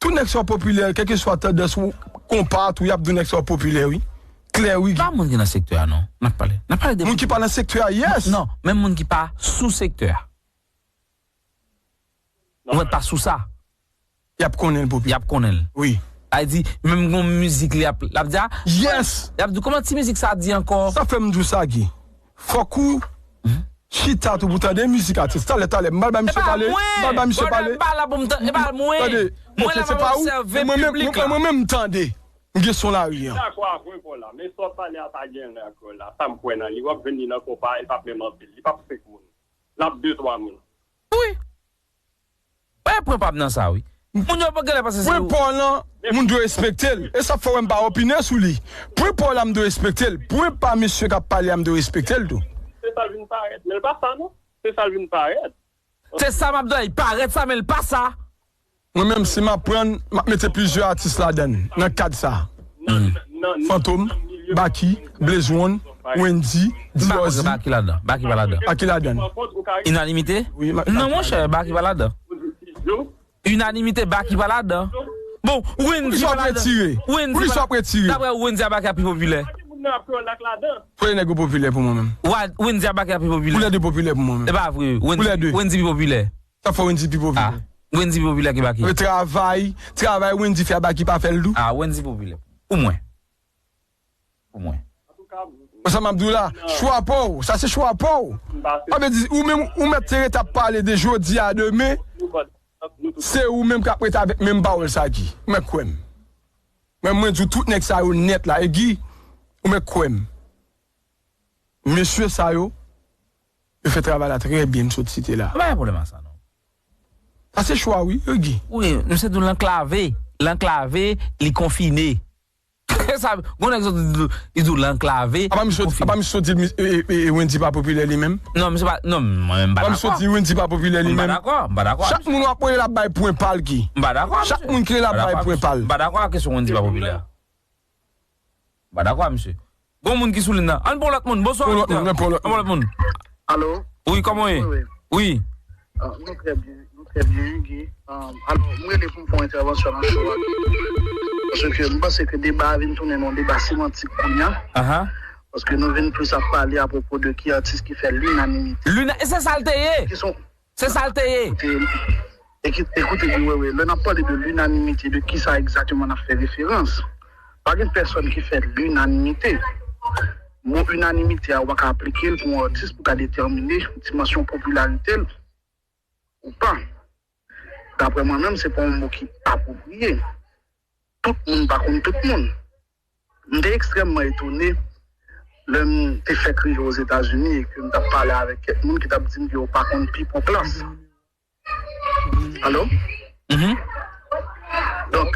Tout nèg sa yo popilè, kèlkeswa tandans ou, konpa tou, y ap di w nèg sa yo popilè, wi. Klè, wi. Pa moun ki nan sektè a, non. N ap pale. N ap pale de moun ki pa nan sektè a, yes. Non, menm moun ki pa sou sektè a. Ou mèt pa sou sa. Y ap konnen l popilè. Y ap konnen l. Wi. Sa vle di, menm gon mizik li ap, l ap di a. Yes! Y ap di, kòman ti mizik sa di ankò? Sa fè m di w sa, Guy. Fòk ou chita tou pou tande mizik atis. Talè, talè, m pral bay misye pale. M pral bay misye pale. E pa mwen. Tande. Mwen la m ap obsève piblik la. Mwen menm m tande. M gen son lari an. M dakò avè w, men sa w pale a pa gen anyen ak kreyòl la. Sa m kwè nan li. W ap jwenn li nan konpa, li p ap menm anpil. Li p ap senk moun. L ap de, twa moun. Wi. Wè pwen pa m nan sa wi. Moun yo pa genlè panse se ou. Pwen pa w lan, moun dwe respekte l. E sa k fè w wè m pa opine sou li. Pwen pa w la m dwe respekte l. Pwen pa mesye k ap pale a m dwe respekte l tou. Se sa l vin parèt. Men l pa sa non. Se sa l vin parèt. Se sa m ap di w la, li parèt sa men l pa sa. Mwen menm si m ap pran, m ap mete plizyè atis ladann nan kad sa. Fantom, Baky, Blaze One, Wendy, Diorzi. M pa kwè Baky ladan. Baky pa ladan. Baky ladann. Inanimite? Wi, Baky. Non monchè, Baky pa ladan. Inanimite, Baky pa ladan. Bon, Wendy pa ladan. Poukisa w ap retire? Poukisa w ap retire? Daprè ou Wendy ak Baky a pi popilè? Premye nèg yo popilè pou mwen menm. Wendy ak Baky a pi popilè. Poulède popilè pou mwen menm. E pa vre. Poulède. Wendy pi popilè. Sa fè Wendy pi popilè. Ah, Wendy pi popilè ke Baky. Travay, travay Wendy fè a Baky pa fè l tou. Ah, Wendy popilè. Pou mwen. Pou mwen. Sa m ap di w la, chwa pa w, sa se chwa pa w. Sa vle di, ou menm, ou mèt te ret ap pale de jodi a demen, se ou menm k ap ret avèk menm pawòl sa Guy. Ou mèt kwè m. Mwen, mwen di w tout nèg sa yo nèt la, e Guy, ou mèt kwè m. Mesye sa yo, yo fè travay la trè byen, m sot site la. M pa gen pwoblèm ak sa non. Sa se chwa wi, Guy. Wi, misye di w l anklave, l anklave, li konfine. E sa, gon nèg sot li di w l anklave, li konfine. Apa misye sot, apa misye sot di e, e, e, Wendy pa popilè li menm? Non, misye pa, non, mwen menm m pa dakò. Apa misye sot di Wendy pa popilè li menm? M pa dakò, m pa dakò. Chak moun w ap rele l ap bay pwen pa l, Guy. M pa dakò. Chak moun ki rele l ap bay pwen pa l. M pa dakò ak kesyon Wendy pa popilè a. M pa dakò a misye. Gon moun ki sou liy nan. Ann pran lòt moun. Bonswa. Pran lòt moun, pran lòt moun. Pran lòt moun. Alo? Wi, kòman w ye? Wi, wi. Wi. Ah, nou trè byen, nou trè byen, Guy. Ah, alò, m rele pou m fè yon entèvansyon nan show a. Paske m panse ke deba a vin tounen nan yon deba semantik kounye a. Aha. Paske nou vin plis ap pale apwopo de ki atis ki fè linanimite. Lina-, e se sa l te ye. Ki son Se sa l te ye. Eki- Ekoute, Guy Wewe, lè n ap pale de linanimite, de kisa egzakteman n ap fè referans? Pa gen pèsòn ki fè linanimite. Mo inanimite a, ou pa ka aplike l pou yon atis pou ka detèmine dimansyon popilarite l ou pa. Daprè mwen menm, se pa yon mo ki apwopriye. Tout moun pa konn tout moun. M te ekstrèmman etone lè m te fèk rive Ozetazini e ke m t ap pale avèk kèk moun ki t ap di m ke yo pa konn Pipo Klass. Alo? Donk,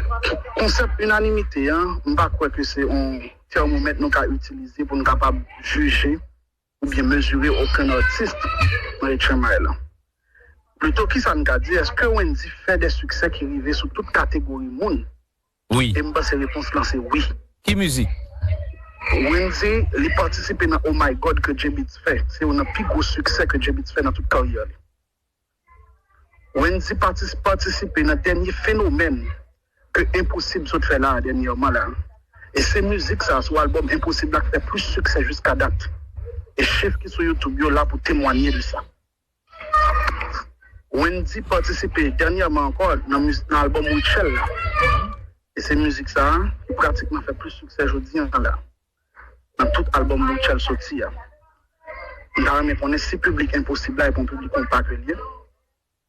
konsèp inanimite an, m pa kwè ke se yon tèmomèt nou ka itilize pou n kapab jije oubyen mezire okenn atis nan H M I lan. Plito, kisa n ka di? Èske Wendy fè de siksè ki rive sou tout kategori moun? Wi. E m panse repons lan se wi. Ki mizik? Wendy, li patisipe nan Oh My God ke J-Beatz fè. Se youn nan pi gwo siksè ke J-Beatz fè nan tout karyè li. Wendy patis- patisipe nan dènye fenomèn ke Enposib sot fè la dènyèman la. E se mizik sa sou albòm Enposib la k fè plis siksè jiska dat. E chif ki sou YouTube yo la pou temwanye de sa. Wendy patisipe dènyèman ankò nan, miz- nan albòm Rutshelle la. E se mizik sa a ki pratikman fè plis siksè jodi an la. Nan tout albòm Rutshelle soti a. M ta renmen konnen si piblik Enposib la e pa yon piblik konpa ke l ye.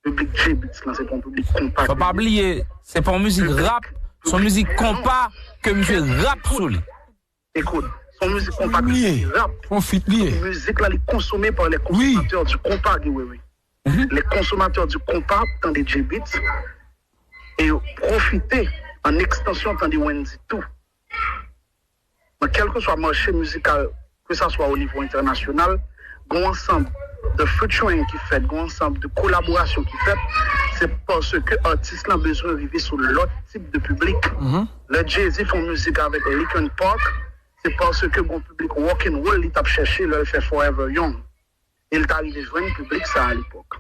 Piblik J-Beatz lan se pa yon piblik konpa ke l ye. Fò pa bliye, se pa yon mizik rap, se yon mizik konpa ke misye rap sou li. Ekout, se yon mizik konpa ke l ye, rap. Se yon feat li ye. Mizik la, li konsome pa le konsonmatè di konpa, Guy Wewe. Les consommateurs du konpa tande J-Beatz e yo pwofite an ekstansyon tande Wendy tou. Nan kèlkeswa mache mizikal, ke sa swa o nivo entènasyonal, gen yon ansanm de featuring ki fèt, gen yon ansanm de kolaborasyon ki fèt, se paske atis lan bezwen rive sou lòt tip de piblik. Lè Jay-Z fè yon mizik avèk Linkin Park, se paske gen yon piblik rock and roll li t ap chèche lè l fè Forever Young. E l ta rive jwenn piblik sa a alepòk.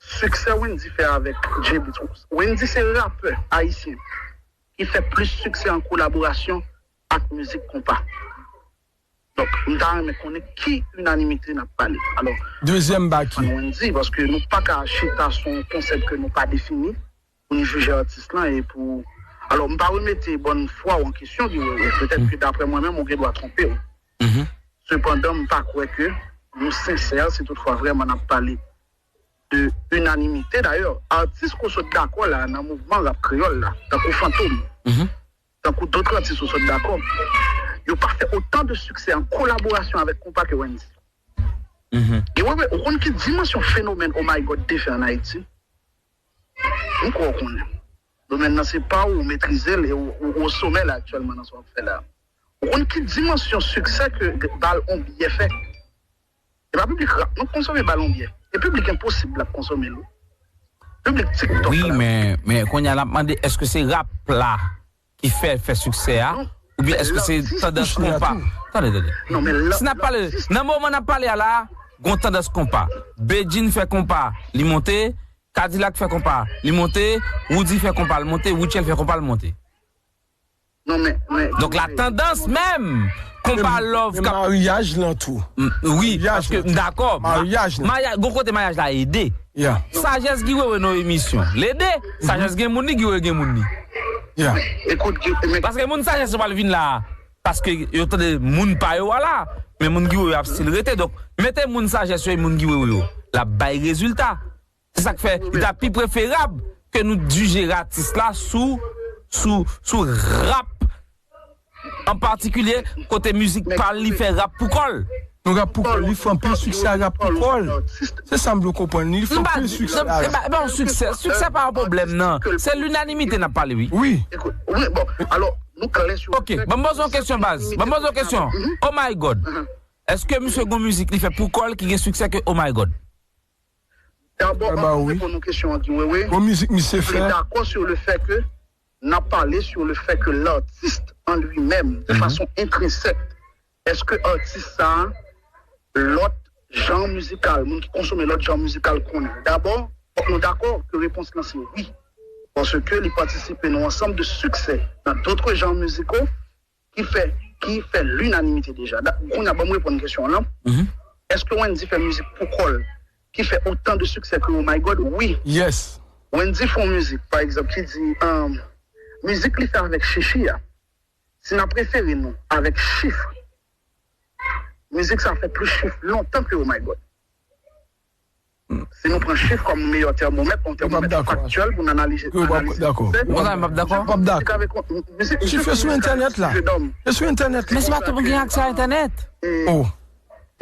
Siksè Wendy fè avèk J-Beatz. Wendy se rapè ayisyen ki fè plis siksè an kolaborasyon ak mizik konpa. Donk, m ta renmen konnen ki inanimite n ap pale. Alò, dezyèm ba ki? Fan Wendy, paske nou pa ka chita sou yon konsèp ke nou pa defini pou n jije atis lan e pou. Alò, m pa remete bòn fwa w an kesyon, Guy Wewe. Petèt ke daprè mwen menm, ou gen dwa twonpe w. Sepandan, m pa kwè ke nou sensè si toutfwa vrèman n ap pale de inanimite. Dayè, atis ke w sot dakò la nan mouvman rap kreyòl la, tankou Fantom, tankou dòt atis ou sot dakò, yo pa fè otan de siksè an kolaborasyon avèk konpa ke Wendy. Guy Wewe, ou konn ki dimansyon fenomèn Oh My God te fè an Ayiti? M kwè w konnen. Domèn nan se pa w, ou metrize l e ou, ou, ou o somè la aktyèlman nan sa w ap fè la. Ou konn ki dimansyon siksè ke Bal On Byè fè? E pa piblik rap non k konsome Bal On Byè. E piblik Enposib la k konsome l wi. Piblik TikTok la. Wi, men, men kounye a n ap mande èske se rap la ki fè l fè siksè a, oubyen èske se tandans konpa? Tande, tande. Si n ap pale, nan moman n ap pale a la, gon tandans konpa. Bedjine fè konpa, li monte, Kadilak fè konpa, li monte, Roody fè konpa, l monte, Rutshelle fè konpa, l monte. Donk la tandans menm, konpa love k ap. Maryaj lan tou. Wi, paske m dakò. Maryaj lan. Gon kote maryaj la ede. Sajès Guy Wewe nan emisyon. L ede. Sajès gen moun li, Guy Wewe gen moun li. Paske moun Sajès yo pral vin la. Paske yo tande moun pa yo a la. Men moun Guy Wewe ap still rete. Donk, mete moun Sajès yo e moun Guy Wewe yo. L ap bay rezilta. Se sa k fè li ta pi preferab ke nou jije atis la sou, sou, sou rap an patikilye, kote mizik pa l li fè rap pou kò l. Non, rap pou kò l, li fè anpil siksè a rap pou kò l. Se sa m vle w konprann. Li fè anpil siksè a rap. E pa yon siksè, siksè pa yon pwoblèm nan. Se linanimite n ap pale wi. Wi. Wi, bon, alò, nou klè sou. Ok, ban m poze yon kesyon baz. Ban m poze yon kesyon. Oh My God. Èske misye gon mizik li fè pou kò l ki gen siksè ke Oh My God? Dabò, ann reponn nou kesyon an, Guy Wewe. Gon mizik misye fè. Nou dakò sur le fait que n ap pale sur le fait que l'artiste en lui-même, de façon intrinsèque, èske atis sa a, lòt jan mizikal, moun ki konsome lòt jan mizikal konnen? Dabò, fòk nou dakò ke repons lan se wi. Paske li patisipe nan yon ansanm de siksè nan dòt jan miziko ki fè, ki fè linanimite deja. Kounye a, ban m reponn kesyon an lan. Èske Wendy fè mizik pou kò l ki fè otan de siksè ke Oh My God, wi. Yes. Wendy fè yon mizik, pa egzanp, ki di, um, mizik li fè avèk Chichi a. Si n ap refere nou avèk chif, mizik sa fè plis chif lontan ke Oh My God. Si nou pran chif kòm meyè tèmomèt, yon tèmomèt faktyèl pou n analize, analize suksè. Mwen pa dakò. Chif yo sou entènèt la. Yo sou entènèt la. Men se pa tout moun ki gen aksè a entènèt. Oh.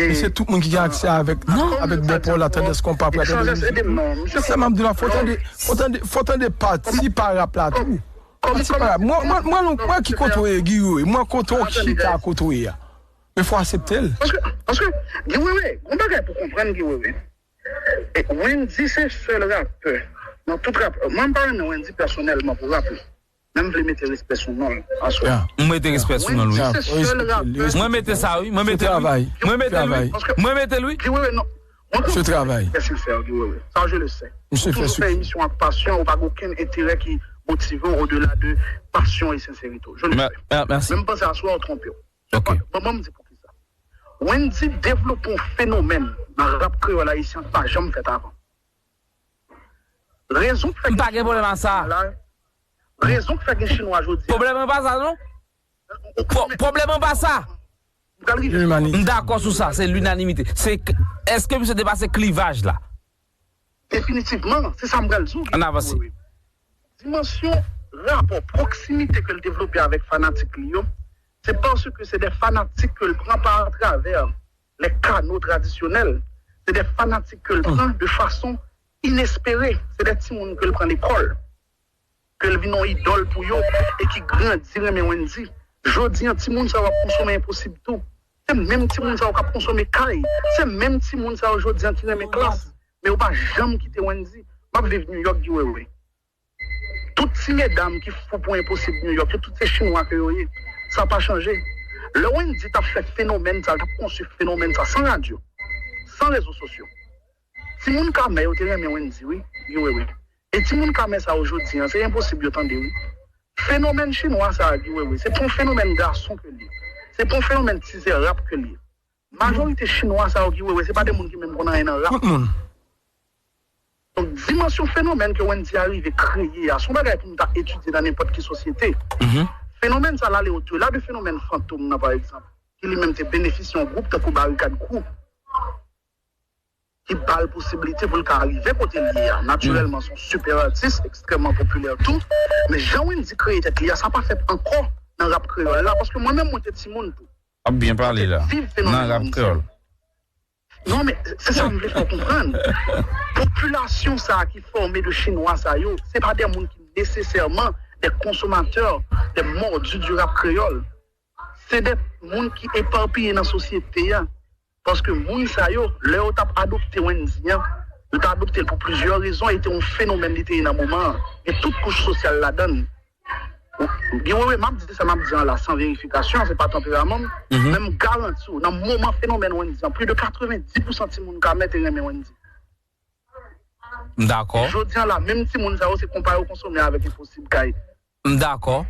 Men se tout moun ki gen aksè avèk, avèk bòpò la, tandans konpa, pratè de mizik. Se sa m ap di la, fò tande, fò tande, fò tande pati pa rap la tou. Pati pa rap. Mwen, mwen, mwen, mwen ki kote w ye, Guy Wewe. Mwen kote w chita, kote w ye a. Men fò aksepte l. Paske, paske, Guy Wewe, gon bagay pou konprann Guy Wewe. E, Wendy se sèl rapè nan tout rap. Mwen, m pa renmen Wendy pèsonèlman pou rap li. Men m vle mete respè sou non l aswè. M mete respè sou non l, wi. Wendy se sèl rapè. Mwen mete sa, wi. Mwen mete l, wi. Mwen mete l, wi. Mwen mete l, wi. Guy Wewe, non. Mwen konn ou se trè sensè, Guy Wewe. Sa, je le sais. Ou toujou fè emisyon ak pasyon, ou pa gen okenn enterè ki motive w odela de pasyon e senserite w. Je le sais. Men m panse aswè w twonpe w. Ok. Ban, ban m di poukisa. Wendy devlope yon fenomèn nan rap kreyòl ayisyen ki pa janm fèt avan. Rezon k fè m pa gen pwoblèm a sa. Rezon k fè gen chinwa jodi a. Pwoblèm an pa sa, non. Pwoblèm an pa sa. M dakò sou sa, se linanimite. Se, èske misye depase klivaj la? Definitivman, se sa m pral di w. Ann avanse. Dimansyon rapò, pwoksimite ke l devlope avèk fanatik li yo, se paske se de fanatik ke l pran pa atravè les canaux traditionnels, se de fanatik ke l pran de fason inespere, se de timoun ke l pran lekòl, ke l vin yon idòl pou yo, e ki grandi renmen Wendy. Jodi an, timoun sa yo ap konsome Enposib tou. Se menm timoun sa yo k ap konsome Kay. Se menm timoun sa yo jodi an ki renmen Klass. Men yo pa janm kite Wendy. M ap viv New York, Guy Wewe. Tout ti medam ki fou pou Enposib New York yo, tout se chinwa ke yo ye. Sa pa chanje. Lè Wendy t ap fè fenomèn sa, l t ap konstwi fenomèn sa san radyo, san rezo sosyo. Timoun Kamè yo te renmen Wendy, wi, Guy Wewe. E timoun Kamè sa yo jodi an, se Enposib yo tande, wi. Fenomèn chinwa sa a, Guy Wewe, se pa yon fenomèn gason ke l ye. Se pa yon fenomèn tizè rap ke l ye. Majorite chinwa sa yo, Guy Wewe, se pa de moun ki menm konn anyen nan rap. Tout moun. Donk, dimansyon fenomèn ke Wendy a rive kreye a, se yon bagay pou nou ta etidye nan nenpòt ki sosyete. Fenomèn sa l ale odela de fenomèn fantom nan, pa egzanp, ki li menm te benefisye yon gwoup tankou Barikad Crew, ki ba l posiblite pou l ka rive kote l ye a. Natirèlman, se yon sipè atis, ekstrèmman popilè tou. Men jan Wendy kreye tèt li a, sa pa fèt ankò nan rap kreyòl la, paske mwen menm, mwen te timoun tou. W ap byen pale la. Nan rap kreyòl. Non, men se sa m vle fè w konprann. Popilasyon sa a ki fòme de chinwa sa yo, se pa de moun ki nesesèman de konsomatè, de mòdu di rap kreyòl. Se de moun ki epapiye nan sosyete a. Paske moun sa yo, lè yo t ap adopte Wendy an, yo t adopte l pou plizyè rezon, e te yon fenomèn li te ye nan moman an. Gen tout kouch sosyal ladan l. Guy Wewe, m ap di sa m ap di an la san verifikasyon, se pa tanperaman m, men m garanti w, nan moman fenomèn Wendy an, plis de katrevenndis pousan timoun Kamè te renmen Wendy. M dakò. Jodi an la, menm timoun sa yo, se konpa yo konsome avèk Enposib Kay. M dakò.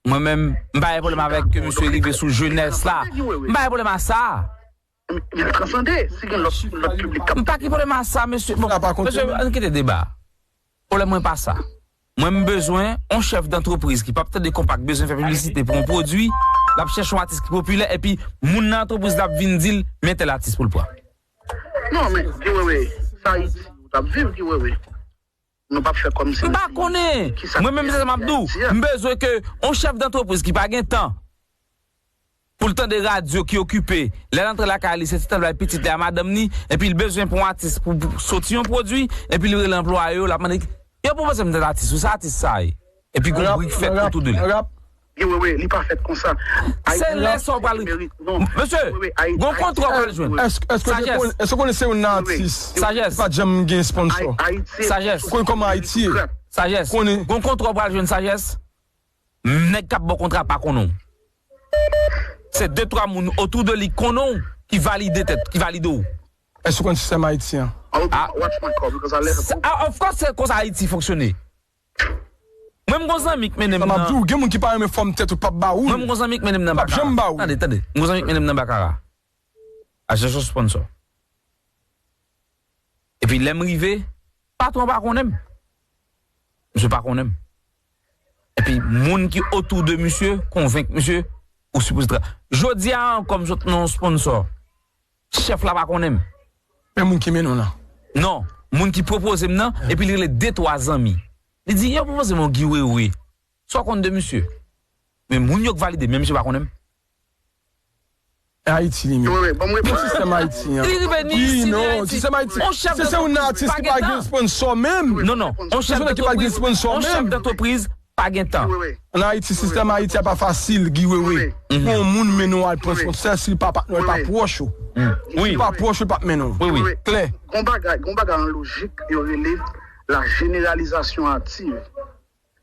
Mwen menm, m pa gen pwoblèm avèk ke misye rive sou jenès la. M pa gen pwoblèm a sa. Men l transande, si gen lòt, lòt piblik k ap. M pa gen pwoblèm a sa, mesye. Bon, mesye, ann kite deba. Pwoblèm mwen pa sa. Mwen, m bezwen yon chèf dantrepriz ki p ap tande konpa k bezwen fè piblisite pou yon pwodui, l ap chèche yon atis ki popilè, epi moun nan antrepriz la ap vin di l, men tèl atis pou l pran. Non, men, Guy Wewe, sa Ayiti, ou t ap viv, Guy Wewe. Nou p ap fè kòmsi. M pa konnen. Mwen menm, se sa m ap di w. M bezwen ke yon chèf dantrepriz ki pa gen tan pou l tande radyo, ki okipe, lè l antre lakay li, se ti tan bay pitit li a madanm ni, epi l bezwen pou yon atis pou, pou soti yon pwodui, epi li rele anplwaye yo, l ap mande, yo pwopoze m tèl atis, wi, sa atis sa ye. Epi gon bri k fèt otou de li. Guy Wewe, li pa fèt konsa. Se lè sa w pral. Mesye, gon kontra w pral jwenn. Èske, èske w konnen, èske w konnen se yon atis ki pa janm gen sponsò? Sajès. Ou konnen kòman Ayiti ye? Sajès. Gon kontra w pral jwenn, Sajès. Nèg k ap ba w kontra pa konnen w. Se de twa moun otou de li konnen w ki valide tèt, ki valide w. Èske w konn sistèm Ayiti an? Of course, se konsa Ayiti fonksyone. Mwen, m gon zanmi k mennen m nan. Sa m ap di w, gen moun ki pa renmen fòm tèt ou, p ap ba ou. Mwen, m gon zanmi k mennen m nan bakara. Tande, tande. M gon zanmi k mennen m nan bakara. Al chèche yon sponsò. Epi lè m rive, patwon pa konnen m. Misye pa konnen m. Epi moun ki otou de misye konvenk misye ou sipoze tra. Jodi a an kòm sot nan yon sponsò, chèf la pa konnen m. Men moun ki mennen w lan. Non, moun ki pwopoze m nan, epi li rele de twa zanmi. Li di, yo pwopoze m yon Guy Wewe. Sa w konn de misye? Men moun yo k valide, men misye pa konnen m. Ayiti li menm. Wi, wi, ban m reponn. Sistèm Ayiti an. Li rive ni isi, ni non, Ayiti. Sistèm Ayiti. Se se yon atis ki pa gen sponsò menm. Non, non. On chèf dantrepriz, on chèf dantrepriz pa gen tan. Wi, wi. An Ayiti, sistèm Ayiti a pa fasil, Guy Wewe. Wi, wi. Pou yon moun mennen w al pran sponsò, si l pa patnè w, li pa pwòch ou. Si l pa pwòch ou, li p ap mennen w. Wi, wi. Klè. Gon bagay, gon bagay an lojik, yo rele la généralisation hâtive.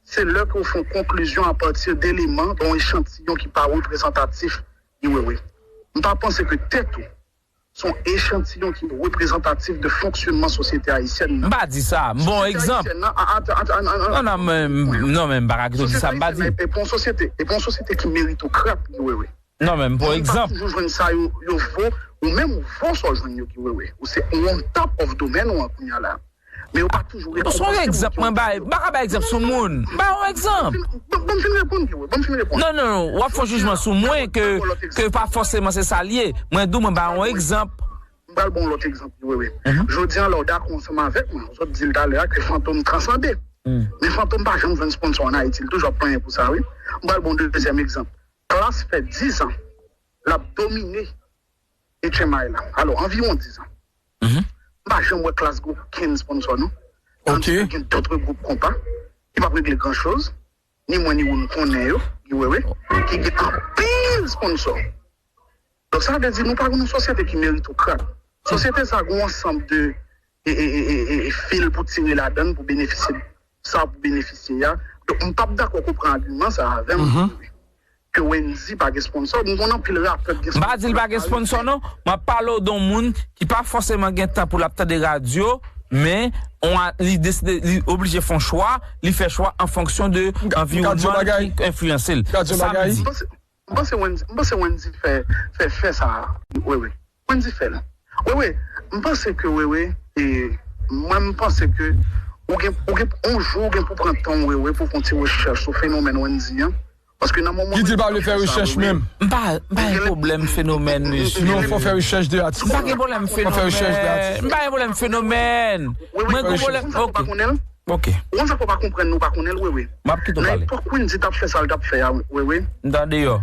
Se lè ke w fè yon konklizyon apati de eleman, yon echantiyon ki pa reprezantatif, Guy Wewe. M pa panse ke tèt ou se yon echantiyon ki reprezantatif de fonksyonman sosyete ayisyèn nan. M pa di sa. M ba w egzanp. Sosyete ayisyèn nan, a, a, a, a, a, a, non, non, men, non, men m pa ka kite w di sa m pa di. Sosyete ayisyèn nan, e, e pa yon sosyete, e pa yon sosyete ki meritokrat, Guy Wewe. Non, men m ba w egzanp. Moun pa toujou jwenn sa yo, yo vo, ou menm ou vo sa w jwenn yo, Guy Wewe. Ou se on top of domèn ou an kounye a la. Men yo pa toujou rekonpanse moun ki yon egzanp mwen bay. M pa ka bay egzanp sou moun. M bay yon egzanp. Ban m fin reponn, Guy Wewe. Ban m fin reponn. Non, non, non. W ap fè yon jijman sou mwen ke, ke pa fòseman se sa l ye. Mwen di w, mwen bay yon egzanp. M pral ba w yon lòt egzanp, Guy Wewe. Jodi a la, w dakò ansanm avèk mwen. W sot di l talè a ke Fantom transande. Men Fantom pa janm jwenn sponsò an Ayiti. Li toujou ap plenyen pou sa, wi. M pral ba w yon dezyèm egzanp. Klass fè diz an l ap domine H M I la. Alò, anviwon diz an. M pa janm wè Klass gen okenn sponsò, non. Tandis ke gen dòt gwoup konpa ki p ap regle gran choz, ni mwen ni ou nou konnen yo, Guy Wewe, ki gen anpil sponsò. Donk, sa vle di nou pa gen yon sosyete ki meritokrat. Sosyete sa gen yon ansanm de e, e, e, e, e, e fil pou tire ladan l pou benefisye sa pou benefisye a. Donk, m p ap dakò ke w pran agiman sa avè m, ke Wendyy pa gen sponsò. M konn anpil rapè ki gen sponsò. M pa di l pa gen sponsò, non. M ap pale w de yon moun ki pa fòseman gen tan pou l ap tande radyo, men on a, li deside, li oblije fè yon chwa, li fè chwa an fonksyon de anviwònman ki enfliyanse l. Sa m di. M panse Wendyy, m panse Wendyy fè, fè, fè sa a. Wi, wi. Wendyy fè l. Wi, wi. M panse ke, wi, wi, e mwen, m panse ke ou gen, ou gen, yon jou, ou gen pou pran tan w, wi, wi, pou w fè yon ti rechèch sou fenomèn Wendyy an. Paske nan moman Wendyy ap fè sa, wi, wi. Ki di l pa vle fè rechèch menm. M pa, m pa gen pwoblèm fenomèn, mesye. Non, fò fè rechèch de atis. M pa gen pwoblèm fenomèn. Fò fè rechèch de atis. M pa gen pwoblèm fenomèn. Wi, wi. Mwen gen pwoblèm. Ou konn sa k fè w pa konnen l? Ok. Ou konn sa k fè w pa konprann li, ou pa konnen l, wi, wi. M ap kite w pale. Nan epòk Wendyy t ap fè sa l t ap fè a, wi, wi. M tande yo.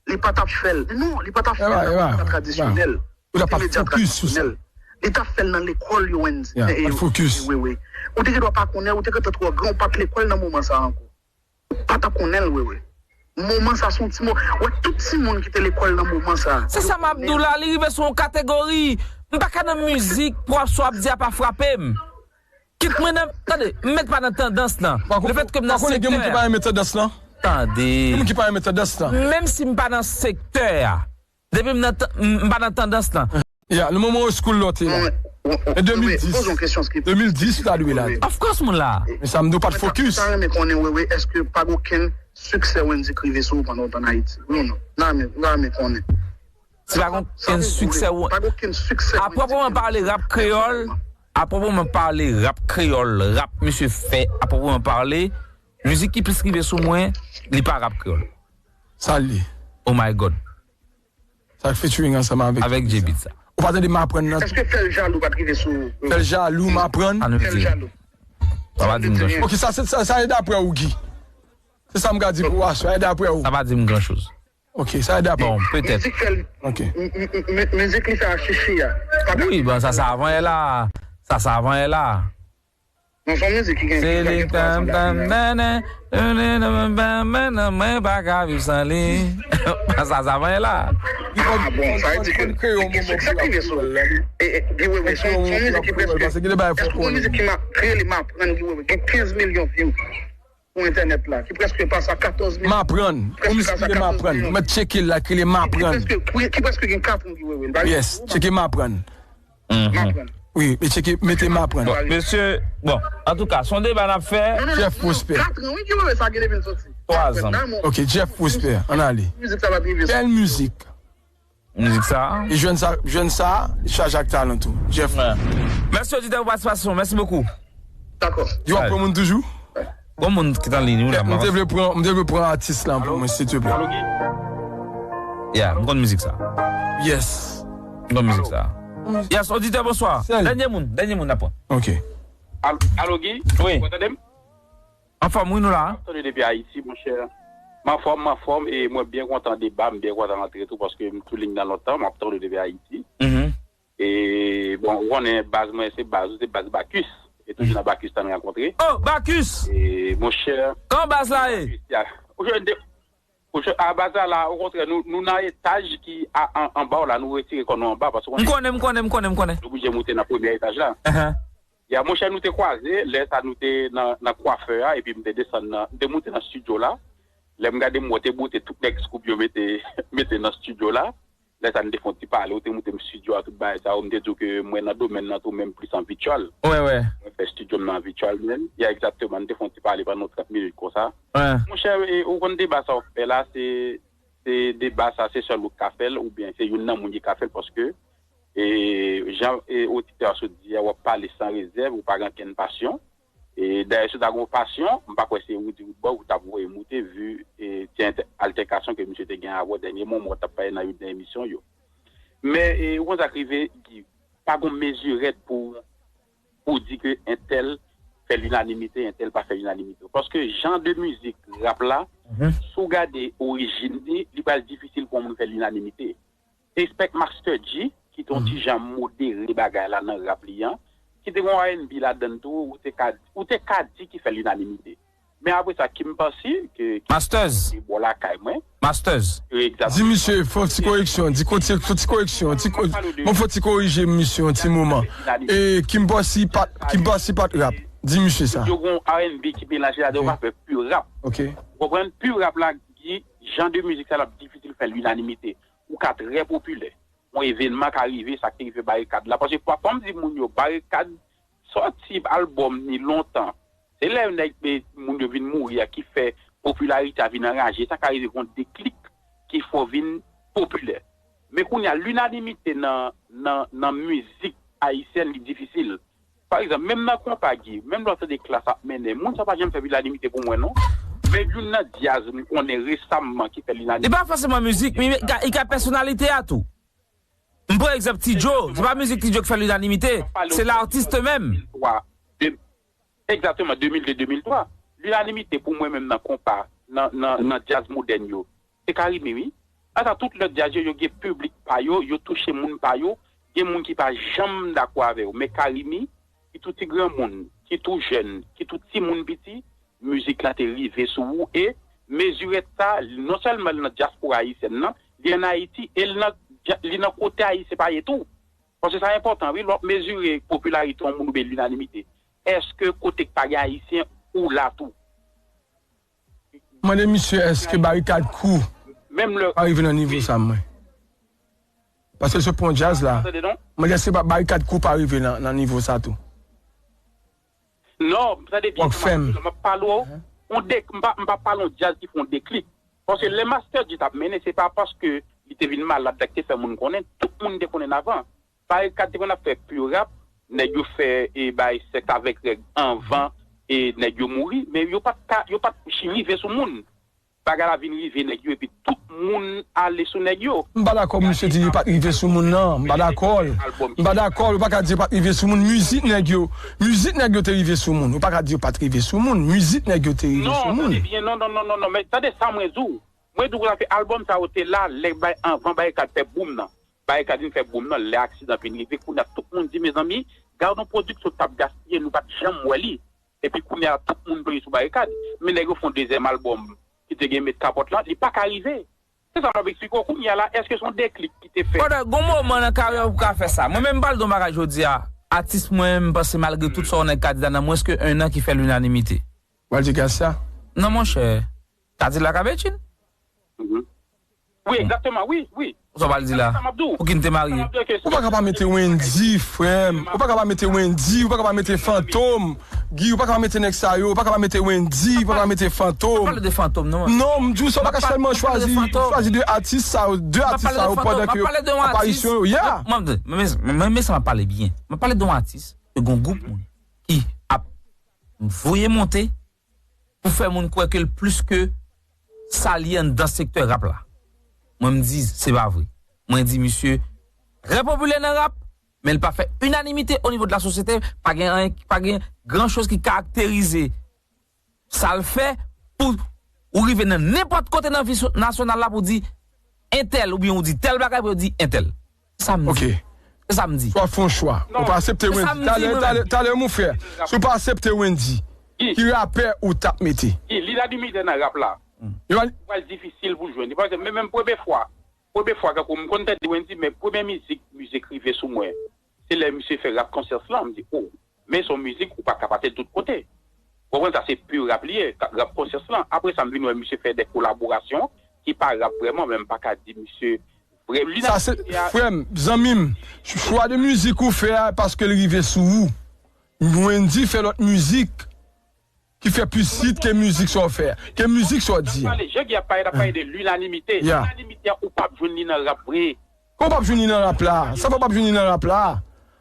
Li pa t ap fè l. Non, li pa t ap fè l nan medya tradisyonèl. Li medya tradisyonèl. Li t ap fè l nan lekòl yo, Wendyy. Wi, wi. Ou te gen dwa pa konnen, ou te gentan twò gran, ou pa t lekòl nan moman sa a ankò. Ou pa t ap konnen l, wi, wi. Moman sa a se yon ti mo-, wè, tout timoun ki te lekòl nan moman sa a. Se sa m ap di w la, li rive sou yon kategori. M pa ka nan mizik pou w ap, sa w ap di a pa frape m. Kit mwen nan, tande, m mèt pa nan tandans lan. Lefètke m nan sektè a. Pa konnen gen moun ki pa renmen tandans lan? Tande. Gen moun ki pa renmen tandans lan. Menm si m pa nan sektè a, depi m nan tan-, m, m pa nan tandans lan. Ya, nan moman old school la w te la. E de mil dis. De mil dis ou ta dwe la. Of course, moun la. Men sa m di w pa t focus. Mwen ta renmen konnen, Wewe, èske pa gen okenn siksè Wendyy k rive sou ou pandan w t ann Ayiti? Wi ou non? M ta renmen, m ta renmen konnen. Si pa gen okenn siksè ou. Pa gen okenn siksè. A pwopwoman pale rap kreyòl, a pwopwoman pale rap kreyòl, rap misye fè, a pwopwoman pale, mizik ki plis rive sou mwen, li pa rap kreyòl. Sa l ye? Oh my God. Sa k featuring ansanm avèk J-Beatz sa. Ou pa tande m aprann nan. Èske Fè l jalou pa t rive sou ou? Fè l jalou, m aprann. Fè l jalou. Sa pa di m gran choz. Ok, sa se, sa, sa e daprè ou, Guy. Se sa m ka di pou ou aswè, e daprè ou. Sa pa di m gran choz. Ok, sa e daprè ou. Bon, petèt. Mizik Fè l. Ok. M-, m-, m-, mizik li fè a Chichi a. Wi, bon, sa, sa avan yè la. Sa, sa avan yè la. Non, se yon mizik ki gen, ki gen twa zan la. Mwen pa ka viv san li. Sa, sa avan yè la. Ah, bon, sa vle di ke, ke siksè k rive sou. E, e, Guy Wewe, se yon, se yon mizik ki prèske, èske w konn mizik ki ma-, ki rele M aprann, Guy Wewe, gen kenz milyon view sou entènèt la, ki prèske pase a katòz milyon. M aprann. Ou misye rele M aprann. Ou mèt tcheke l la, ki rele M aprann. Ki prèske, ki prèske gen kat an, Guy Wewe. Yes, tcheke M aprann. M aprann. Wi, e tcheke, mete M aprann. Bon, mesye, bon, antouka, se yon deba n ap fè. Jeff Prosper. Katran, wi, Guy Wewe, sa gen depi l soti. Twa zan. Ok, Jeff Prosper, ann ale. Mizik sa pa t rive sou. Bèl mizik. Mizik sa. E jwenn sa, jwenn sa, chaje ak talan tou. Jeff. Mèsi oditè pou patisipasyon. Mèsi bokou. Dakò. Yo ap pran moun toujou? Bon moun ki t an liy, wi, la. M te vle pran, m te vle pran atis la pou mwen, silvouplè. Alo, Guy? Yeah, m konn mizik sa. Yes. M konn mizik sa. Yes, oditè, bonswa. Dènye moun, dènye moun n ap pran. Ok. Alo, alo, Guy? Wi. Ou tande m? Anfòm, wi, nou la. M ap tande depi Ayiti, monchè. M anfòm, m anfòm, e mwen byen kontan deba, m byen kontan rantre tou, paske m tou liy nan lontan, m ap tande depi Ayiti. Mhm. E, bon, ou konnen baz mwen, se baz, ou se baz Bakus. E toujou nan Bakus tan n rankontre. Oh, Bakus! E, monchè. Kòman baz la ye? Bakus, ya. Ou jwenn de, ou jwenn, a baz la, la, okontrè, nou, nou nan etaj ki a, an, anba w la, nou retire kò nou anba, paske ou konnen. M konnen, m konnen, m konnen, m konnen. Nou oblije moute nan premye etaj la. Ahan. Ya, monchè, nou te kwaze, lè sa nou te nan, nan kwafè a, epi m te desann nan, m te moute nan estidyo la. Lè m gade m wè te boute tout nèg Scoop yo mete, mete nan estidyo la. Lè sa n te fè yon ti pale, ou te montre m estidyo a, tout bagay sa yo, m te di w ke mwen nan domèn nan tou, men m plis an vityèl. Wè, wè. Mwen fè estidyo m nan an vityèl menm. Ya, egzakteman, n te fè yon ti pale pandan yon trant minit konsa. Wè. Monchè, e, ou konn deba sa w fè la, se, se deba sa, se sèl ou k ka fè l, oubyen se youn nan moun ki ka fè l, paske, e, jan, e, oditè a sot di a, w ap pale san rezèv, ou pa gen okenn pasyon. E, dayè, si w ta gen yon pasyon, m pa kwè se Rudy Woodboy ou t ap voye moute, vi, e, ti altèkasyon ke misye te gen avè w dènye moman w t ap pale nan youn nan emisyon yo. Men, e, ou konn sa k rive, Guy, pa gen mezirèt pou, pou di ke entèl fè linanimite, entèl pa fè linanimite. Paske jan de mizik rap la, si w gade orijin li, li pral difisil pou yon moun fè linanimite. Respect Master G, ki te yon ti jan modere bagay la nan rap li an, ki te gen yon R and B ladann tou, ou te ka, ou te ka di ki fè linanimite. Men apre sa, Kim Posse, ke, ki Masters. Bò lakay mwen. Masters. Egzakteman. Di misye, fè yon ti koreksyon, di ko-, ti, fè ti koreksyon, ti ko-, bon, fò ti korije misye yon ti moman. E Kim Posse pa t, Kim Posse pa t rap. Di misye sa. Yo gen R and B ki melanje ladan, yo pa fè pure rap. Ok. Ou konprann? Pure rap la, ki jan de mizik sa l ap difisil fè linanimite. Ou ka trè popilè. Yon evènman ka rive, sa k te rive Barikad la. Paske fò, fò m di moun yo, Barikad sòti albòm ni lontan. Se lè nèg, e, moun yo vin mouri a ki fè popilarite a vin anraje. Sa ka rive yon deklik ki fè w vin popilè. Men kounye a, linanimite nan, nan, nan mizik ayisyèn, li difisil. Pa egzanp, menm nan konpa, Guy, menm lè w tande Klass ap mennen, moun sa pa janm fè linanimite pou mwen, non. Men youn nan djaz m konnen resamman ki fè linanimite. Li pa fòseman mizik, men li ka, li ka pèsonalite a tou. M pran egzanp Ti Djo, se pa mizik Ti Djo ki fè linanimite, se latis menm. De, egzakteman, de mil de, de mil twa. Linanimite pou mwen menm nan konpa, nan, nan, nan djaz modèn yo, se Carimi, wi. Ata tout lòt djaz yo, yo gen piblik pa yo, yo touche moun pa yo, gen moun ki pa janm dakò avè yo. Men Carimi, ki tou ti granmoun, ki tou jèn, ki tou timoun piti, mizik la te rive sou ou e mezirèt sa, non sèlman l nan dyaspora ayisyèn nan, li ann Ayiti e l nan, li nan kote Ayisyen pa ye tou. Paske sa enpòtan, wi, lè w ap mezire popilarite yon moun oubyen linanimite. Èske kote k pa gen Ayisyen ou la tou? Mande misye èske Barikad Crew pa rive nan nivo sa mwen. Paske se pon djaz la. Mande èske pa Barikad Crew pa rive nan, nan nivo sa tou. Non, tande byen, m ap pale w, yon de, m pa, m pa pale yon djaz ki fè yon deklik. Paske lè Master J t ap mennen, se pa paske li te vin malad la ki te fè moun konnen, tout moun te konnen l avan. Barikad te konn ap fè pure rap, nèg yo fè, e, bay sèks avèk règ anvan, e, nèg yo mouri, men yo pa t ka, yo pa t rive sou moun. Bagay la vin rive nèg yo, epi tout moun ale sou nèg yo. M pa dakò, misye di yo pa t rive sou moun, non. M pa dakò. M pa dakò, ou pa ka di yo pa t rive sou moun. Mizik nèg yo, mizik nèg yo te rive sou moun. Ou pa ka di yo pa t rive sou moun. Mizik nèg yo te rive sou moun. Non, tande byen, non, non, non, non, non, men tande sa mwen di w. Mwen di w konsa ke albòm sa yo te la, lè bay, anvan Barikad fè boom nan. Barikad vin fè boom nan, lè aksidan vin rive, kounye a tout moun di, mezanmi, gad yon pwodiksyon t ap gaspiye, nou pa t janm wè li. Epi kounye a, tout moun plonje sou Barikad. Men nèg yo fè yon dezyèm albòm ki te gen Met Kapòt lan, li pa ka rive. Se sa m ap eksplike w kounye a la, èske se yon deklik ki te fèt? Brother, gon moman nan karyè w pou ka fè sa. Mwen menm m pral di w yon bagay jodi a, atis mwen, m panse malgre tout sa yon nèg ka di la, nan mwens ke en an ki fè linanimite. Waldy Garcia? Non, monchè. Kadilak Abedjine? Mhm. Wi, egzakteman, wi, wi. Sa w pral di la? Pou ki n te marye? Ou pa ka pa mete Wendy, frè m. Ou pa ka pa mete Wendy, ou pa ka pa mete Fantom. Guy, ou pa ka pa mete nèg sa yo, ou pa ka pa mete Wendy, ou pa ka pa mete Fantom. Pale de Fantom, non. Non, m di w sa, ou pa ka sèlman chwazi, chwazi de atis sa yo, de atis sa yo pandan ke aparisyon yo, yeah. Men, men, men sa m ap pale byen. M ap pale de yon atis, de yon gwoup moun ki ap voye monte, pou fè moun kwè ke l plis ke sa l ye anndan sektè rap la. Mwen, m di, se pa vre. Mwen di, misye trè popilè nan rap, men l pa fè inanimite o nivo de la sosyete, pa gen anyen, pa gen gran choz ki karakterize sa l fè pou ou rive nan nenpòt kote nan vi so-, nasyonal la pou di entèl, oubyen ou di tèl bagay pou yo di entèl. Se sa m di. Se sa m di. Swa fè yon chwa. Ou pa aksepte Wendy. Talè, talè, talè, mon frè. Si w pa aksepte Wendy, ki rapè ou t ap mete? Ki linanimite nan rap la? Li pral difisil pou jwenn. Li pral, men menm premye fwa, premye fwa, kankou m konn tande Wendy, men premye mizik, mizik rive sou mwen, se lè misye fè Rap Konsyans lan, m di, oh, men se yon mizik ou pa ka pase tout kote. Ou konprann, sa se pi rap li ye, Rap Konsyans lan. Apre sa, m vin wè misye fè de kolaborasyon ki pa rap vrèman, men m pa ka di misye vrè. Sa se, frè m, zanmi m, chwa de mizik ou fè a, paske l rive sou ou. Wendy fè lòt mizik ki fè plis hit ke mizik sa w fè a, ke mizik sa w di a. Jan Guy ap pale, l ap pale de linanimite. Linanimite a, ou p ap jwenn li nan rap vre. Ou p ap jwenn li nan rap la. Sa fè w p ap jwenn li nan rap la?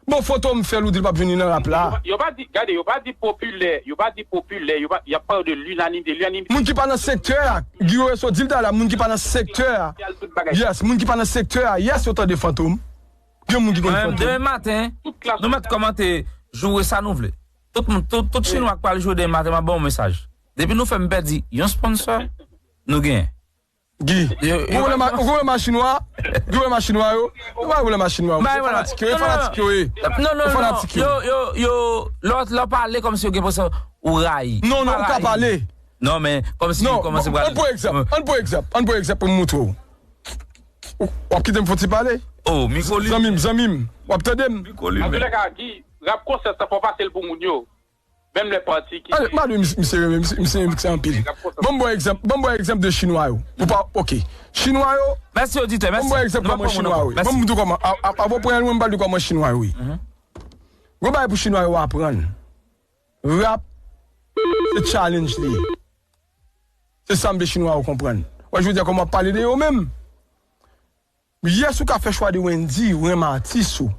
Bon, Fantom fè l, ou di l p ap jwenn li nan rap la. Yo pa, yo pa di, gade, yo pa di popilè, yo pa di popilè, yo pa, y ap pale de linanimite, linanimite. Moun ki pa nan sektè a, Guy Wesso di l talè, moun ki pa nan sektè a. Yes, moun ki pa nan sektè a, yes, yo tande Fantom. Gen moun ki konn Fantom. Demen maten, nou mèt kòmante, joure sa nou vle. Tout moun, tout, tout chinwa k pral joure demen maten, m ap ba w mesaj. Depi nou fè m pèdi yon sponsor, nou genyen. Guy, ou konn wè machin nwa? Ou konn wè machin nwa yo? Ou pa wè machin nwa yo? Se fanatik yo ye, fanatik yo ye. Non, non, non. Yo, yo, yo, lè w, lè w pale kòmsi yo gen pwoblèm, ou rayi. Non, non, ou ka pale. Non, men kòmsi yo kòmanse pale. Ann pran egzanp, ann pran egzanp, ann pran egzanp pou m montre w. W ap kite m fè yon ti pale? Oh, mikwo li. Zanmi m, zanmi m, w ap tande m? Mikwo li. Antoulèka, Guy, Rap Konsyans sa fò pase l pou moun yo. Menm lè pati ki. Ale, mande misye, misye, misye, misye anpil. Ban m ba w egzanp, ban m ba w egzanp de chinwa yo. Ou pa, ok. Chinwa yo. Mèsi, oditè, mèsi. Ban m ba w egzanp kòman chinwa yo ye. Ban m di w kòman, a, a, avan w pran l, mwen m ba w di kòman chinwa yo ye. Gon bagay pou chinwa yo aprann. Rap, se challenge li ye. Se sa m vle chinwa yo konprann. Wè, jodi a, kòman w ap pale de yo menm? Yes, ou ka fè chwa de Wendy, ou renmen atis ou.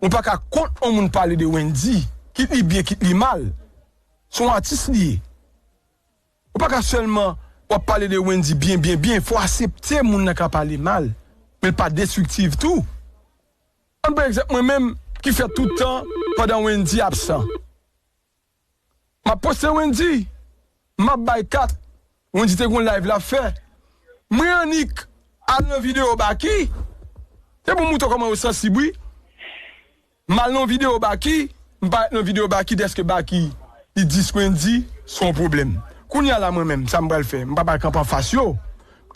Ou pa ka kont yon moun pale de Wendy, kit li byen, kit li mal. Se yon atis li ye. Ou pa ka sèlman w ap pale de Wendy byen, byen, byen. Fò w aksepte moun nan ka pale mal, men l pa destriktif tou. Ann pran egzanp mwen menm ki fè tout tan pandan Wendy absan. M ap poste Wendy. M ap bay kat. Wendy te gon live l ap fè. Mwen annik al nan videyo Baky. Se pou m montre w kòman yo sansib, wi. M al nan yon videyo Baky, m parèt nan videyo Baky dèske Baky li dis Wendy se yon pwoblèm. Kounye a la mwen menm, sa m pral fè? M pa pral kanpe anfas yo.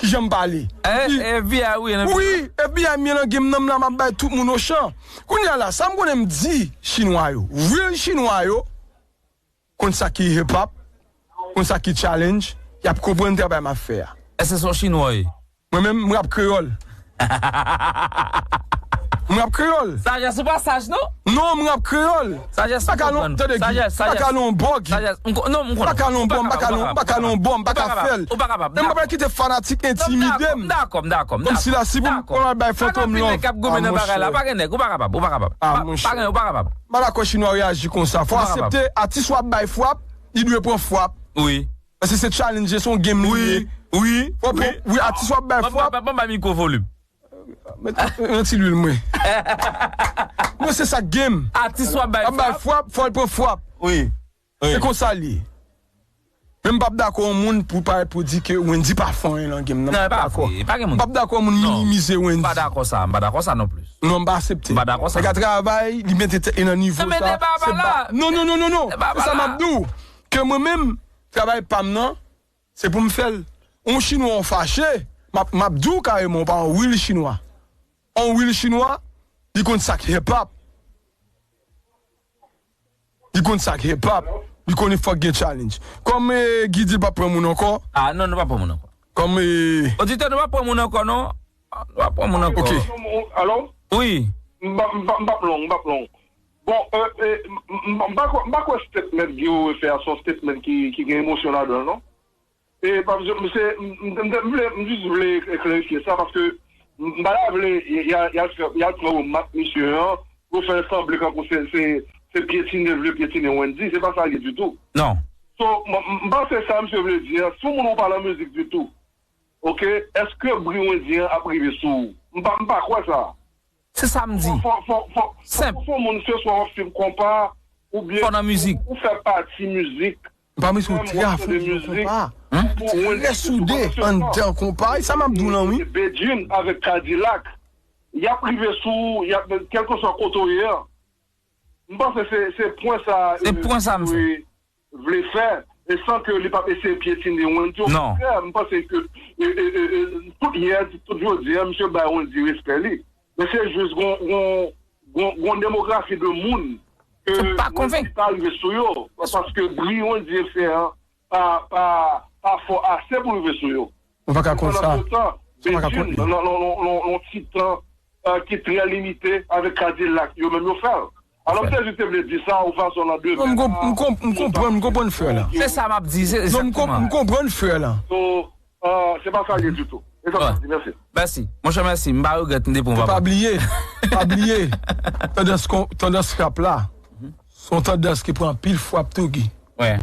Kijan m pale? F B I, wi, nan videyo. Wi, F B I m ye nan game nan, m la, m ap bay tout moun ochan. Kounye a la, sa m konnen m di chinwa yo, real chinwa yo, konn sa ki hip hop, konn sa ki challenge, y ap konprann travay m ap fè a. Èske se yon chinwa w ye? Mwen menm, m rap kreyòl. M rap kreyòl. Sajès ou pa saj, non? Non, m rap kreyòl. Sajès ou konprann. Tande, Guy, m pa ka nan yon bòg. Sajès, m ko-, non, m konnen. M pa ka nan yon bòg, m pa ka nan, m pa ka nan yon bòg, m pa ka fè l. Ou pa kapab, ou pa kapab. Men m pa pral kite fanatik entimide m. M dakò, m dakò, m dakò. Kòmsi la, si pou m pral bay Fantom love. Pa gen anpil nèg k ap goumen nan bagay la. Pa gen nèg, ou pa kapab, ou pa kapab. Ah, monchè. Pa gen, ou pa kapab. M pa dakò chinwa reyaji konsa. Fò aksepte, atis w ap bay frap, li dwe pran frap. Wi. Paske se challenge, se yon game li ye. Wi, wi, wi, atis w ap bay frap. Ban m bay mikwo volim. Met yon ti lwil mwen. Mwen se sa k game. Atis w ap bay frap. W ap bay frap, fò l pran frap. Wi. Se konsa l ye. Men m p ap dakò yon moun pou parèt pou di ke Wendy pa fè anyen nan game nan. Non, e pa vre. E pa gen moun. M p ap dakò yon moun minimize Wendy. M pa dakò sa, m pa dakò sa non plis. Non, m pa aksepte. M pa dakò sa. Nèg la travay, li mete tèt li nan nivo sa. Non, men deba pa la. Non, non, non, non, non. Se sa m ap di w. Ke mwen menm, travay pa m nan, se pou m fè l. Yon chinwa w fache, m ap, m ap di w kareman, ou pa yon real chinwa. Yon real chinwa, li konn sa k hip hop. Li konn sa k hip hop. Li konnen fòk gen challenge. Kòm, eh, Guy di l p ap pran moun ankò. Ah, non, nou p ap pran moun ankò. Kòm, eh, oditè, nou p ap pran moun ankò, non. Nou pa pran moun ankò. Ok. Alo? Wi. M pa, m pa, m pa p long, m pa p long. Bon, euh, euh, m, m, m pa kwè, m pa kwè statement Guy Wewe fè a se yon statement ki, ki gen emosyon ladan l, non. E pa bezwen, m, se, m, m, m, m vle, m jis vle klarifye sa, paske m, m pa ta vle y, y, y al fè, y al pran remak misye an, pou fè l sanble kankou se, se, se pyetine, vle pyetine Wendy, se pa sa l ye ditou. Non. So, m, m, m panse sa misye vle di a, si yon moun ou pa nan mizik ditou, ok, èske bri Wendy an ap rive sou ou? M pa, m pa kwè sa. Se sa m di. Fò, fò, fò, fò, fò, Senp. Fò, fò moun se swa w ap swiv konpa, oubyen Fò nan mizik. Ou, ou fè pati mizik. M pa mizik ou trè fou nan konpa. Hein? Trè soude anndan konpa. E sa m ap di w lan, wi. Bedjine avèk Kadilak, y ap rive sou ou, y ap, kèlkeswa kote w ye a. M panse se, se pwen sa, Se euh, pwen sa m fè. Vle fè, e san ke li p ap eseye pyetine Wendy. Non. Okontrè, m panse ke, e, e, e, e, tout yè, tout jodi a, misye bay Wendy respè li. Men se jis gon, gon, gon, gon demografi de moun ke Wendy pa rive sou yo. Paske bri Wendy fè an pa, pa, pa fò ase pou rive sou yo. Ou pa ka konn sa. Pandan se tan, Bedjine, nan, nan, nan, nan, nan ti tan, euh, ki trè limite avèk Kadilak, yo menm yo fè l. Alò, m te jis te vle di sa, ou fason nan de Non, m konp-, m konp-, m konprann, m konprann frè la. Se sa m ap di, se Non, m konp-, egzakteman. M konprann frè la. So, euh, se pa sa l ye ditou. E sa m ap di, mèsi. Mèsi. Monchè, mèsi. M pa regrèt m te pran papa. Pa bliye, pa bliye. Tandans kon-, tandans rap la, se yon tandans ki pran anpil frap tou, Guy. Wi.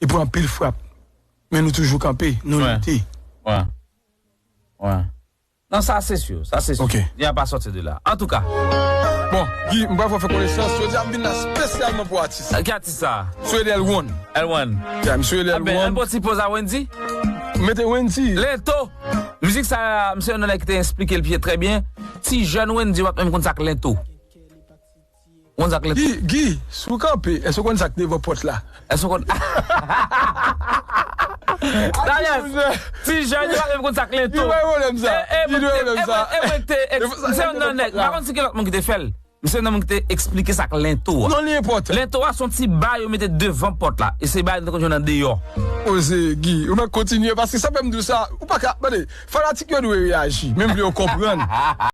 Li pran anpil frap. Men nou toujou kanpe, nou lite. Wi. Wi. Non, sa se si, sa se si. Ok. Li a pa sòti de la. Antouka. Bon, Guy, m pa fè konesans, jodi a m vin la espesyalman pou atis. Ki atis sa? Sou L one. L one. Ya, m sou L one. Anben, ann bon ti poz a Wendy. Mete Wendy. Lento. Mizik sa, misye nan nèg ki te eksplike l byen, trè byen. Ti jèn Wendy pa t menm konn sa k lento. Konn sa k lento. Guy, Guy, si w kanpe, èske w konn sa k devan pòt la? Èske w konn Dayè, ti jèn yo pa menm konn sa k lento. Li pa pwoblèm sa. E, e, Li pa pwoblèm sa. E mwen te, m se youn nan nèg, m pa konn si gen lòt moun ki te fè l. M se youn nan moun ki te eksplike sa k lento a. Non, li enpòtan. Lento a se yon ti ba yo mete devan pòt la. E se ba yo te konn jwenn andeyò. Poze, Guy, ou mèt kontinye, paske sa fè m di w sa, ou pa ka, tande, fanatik yo dwe reyaji, men m vle yo konprann.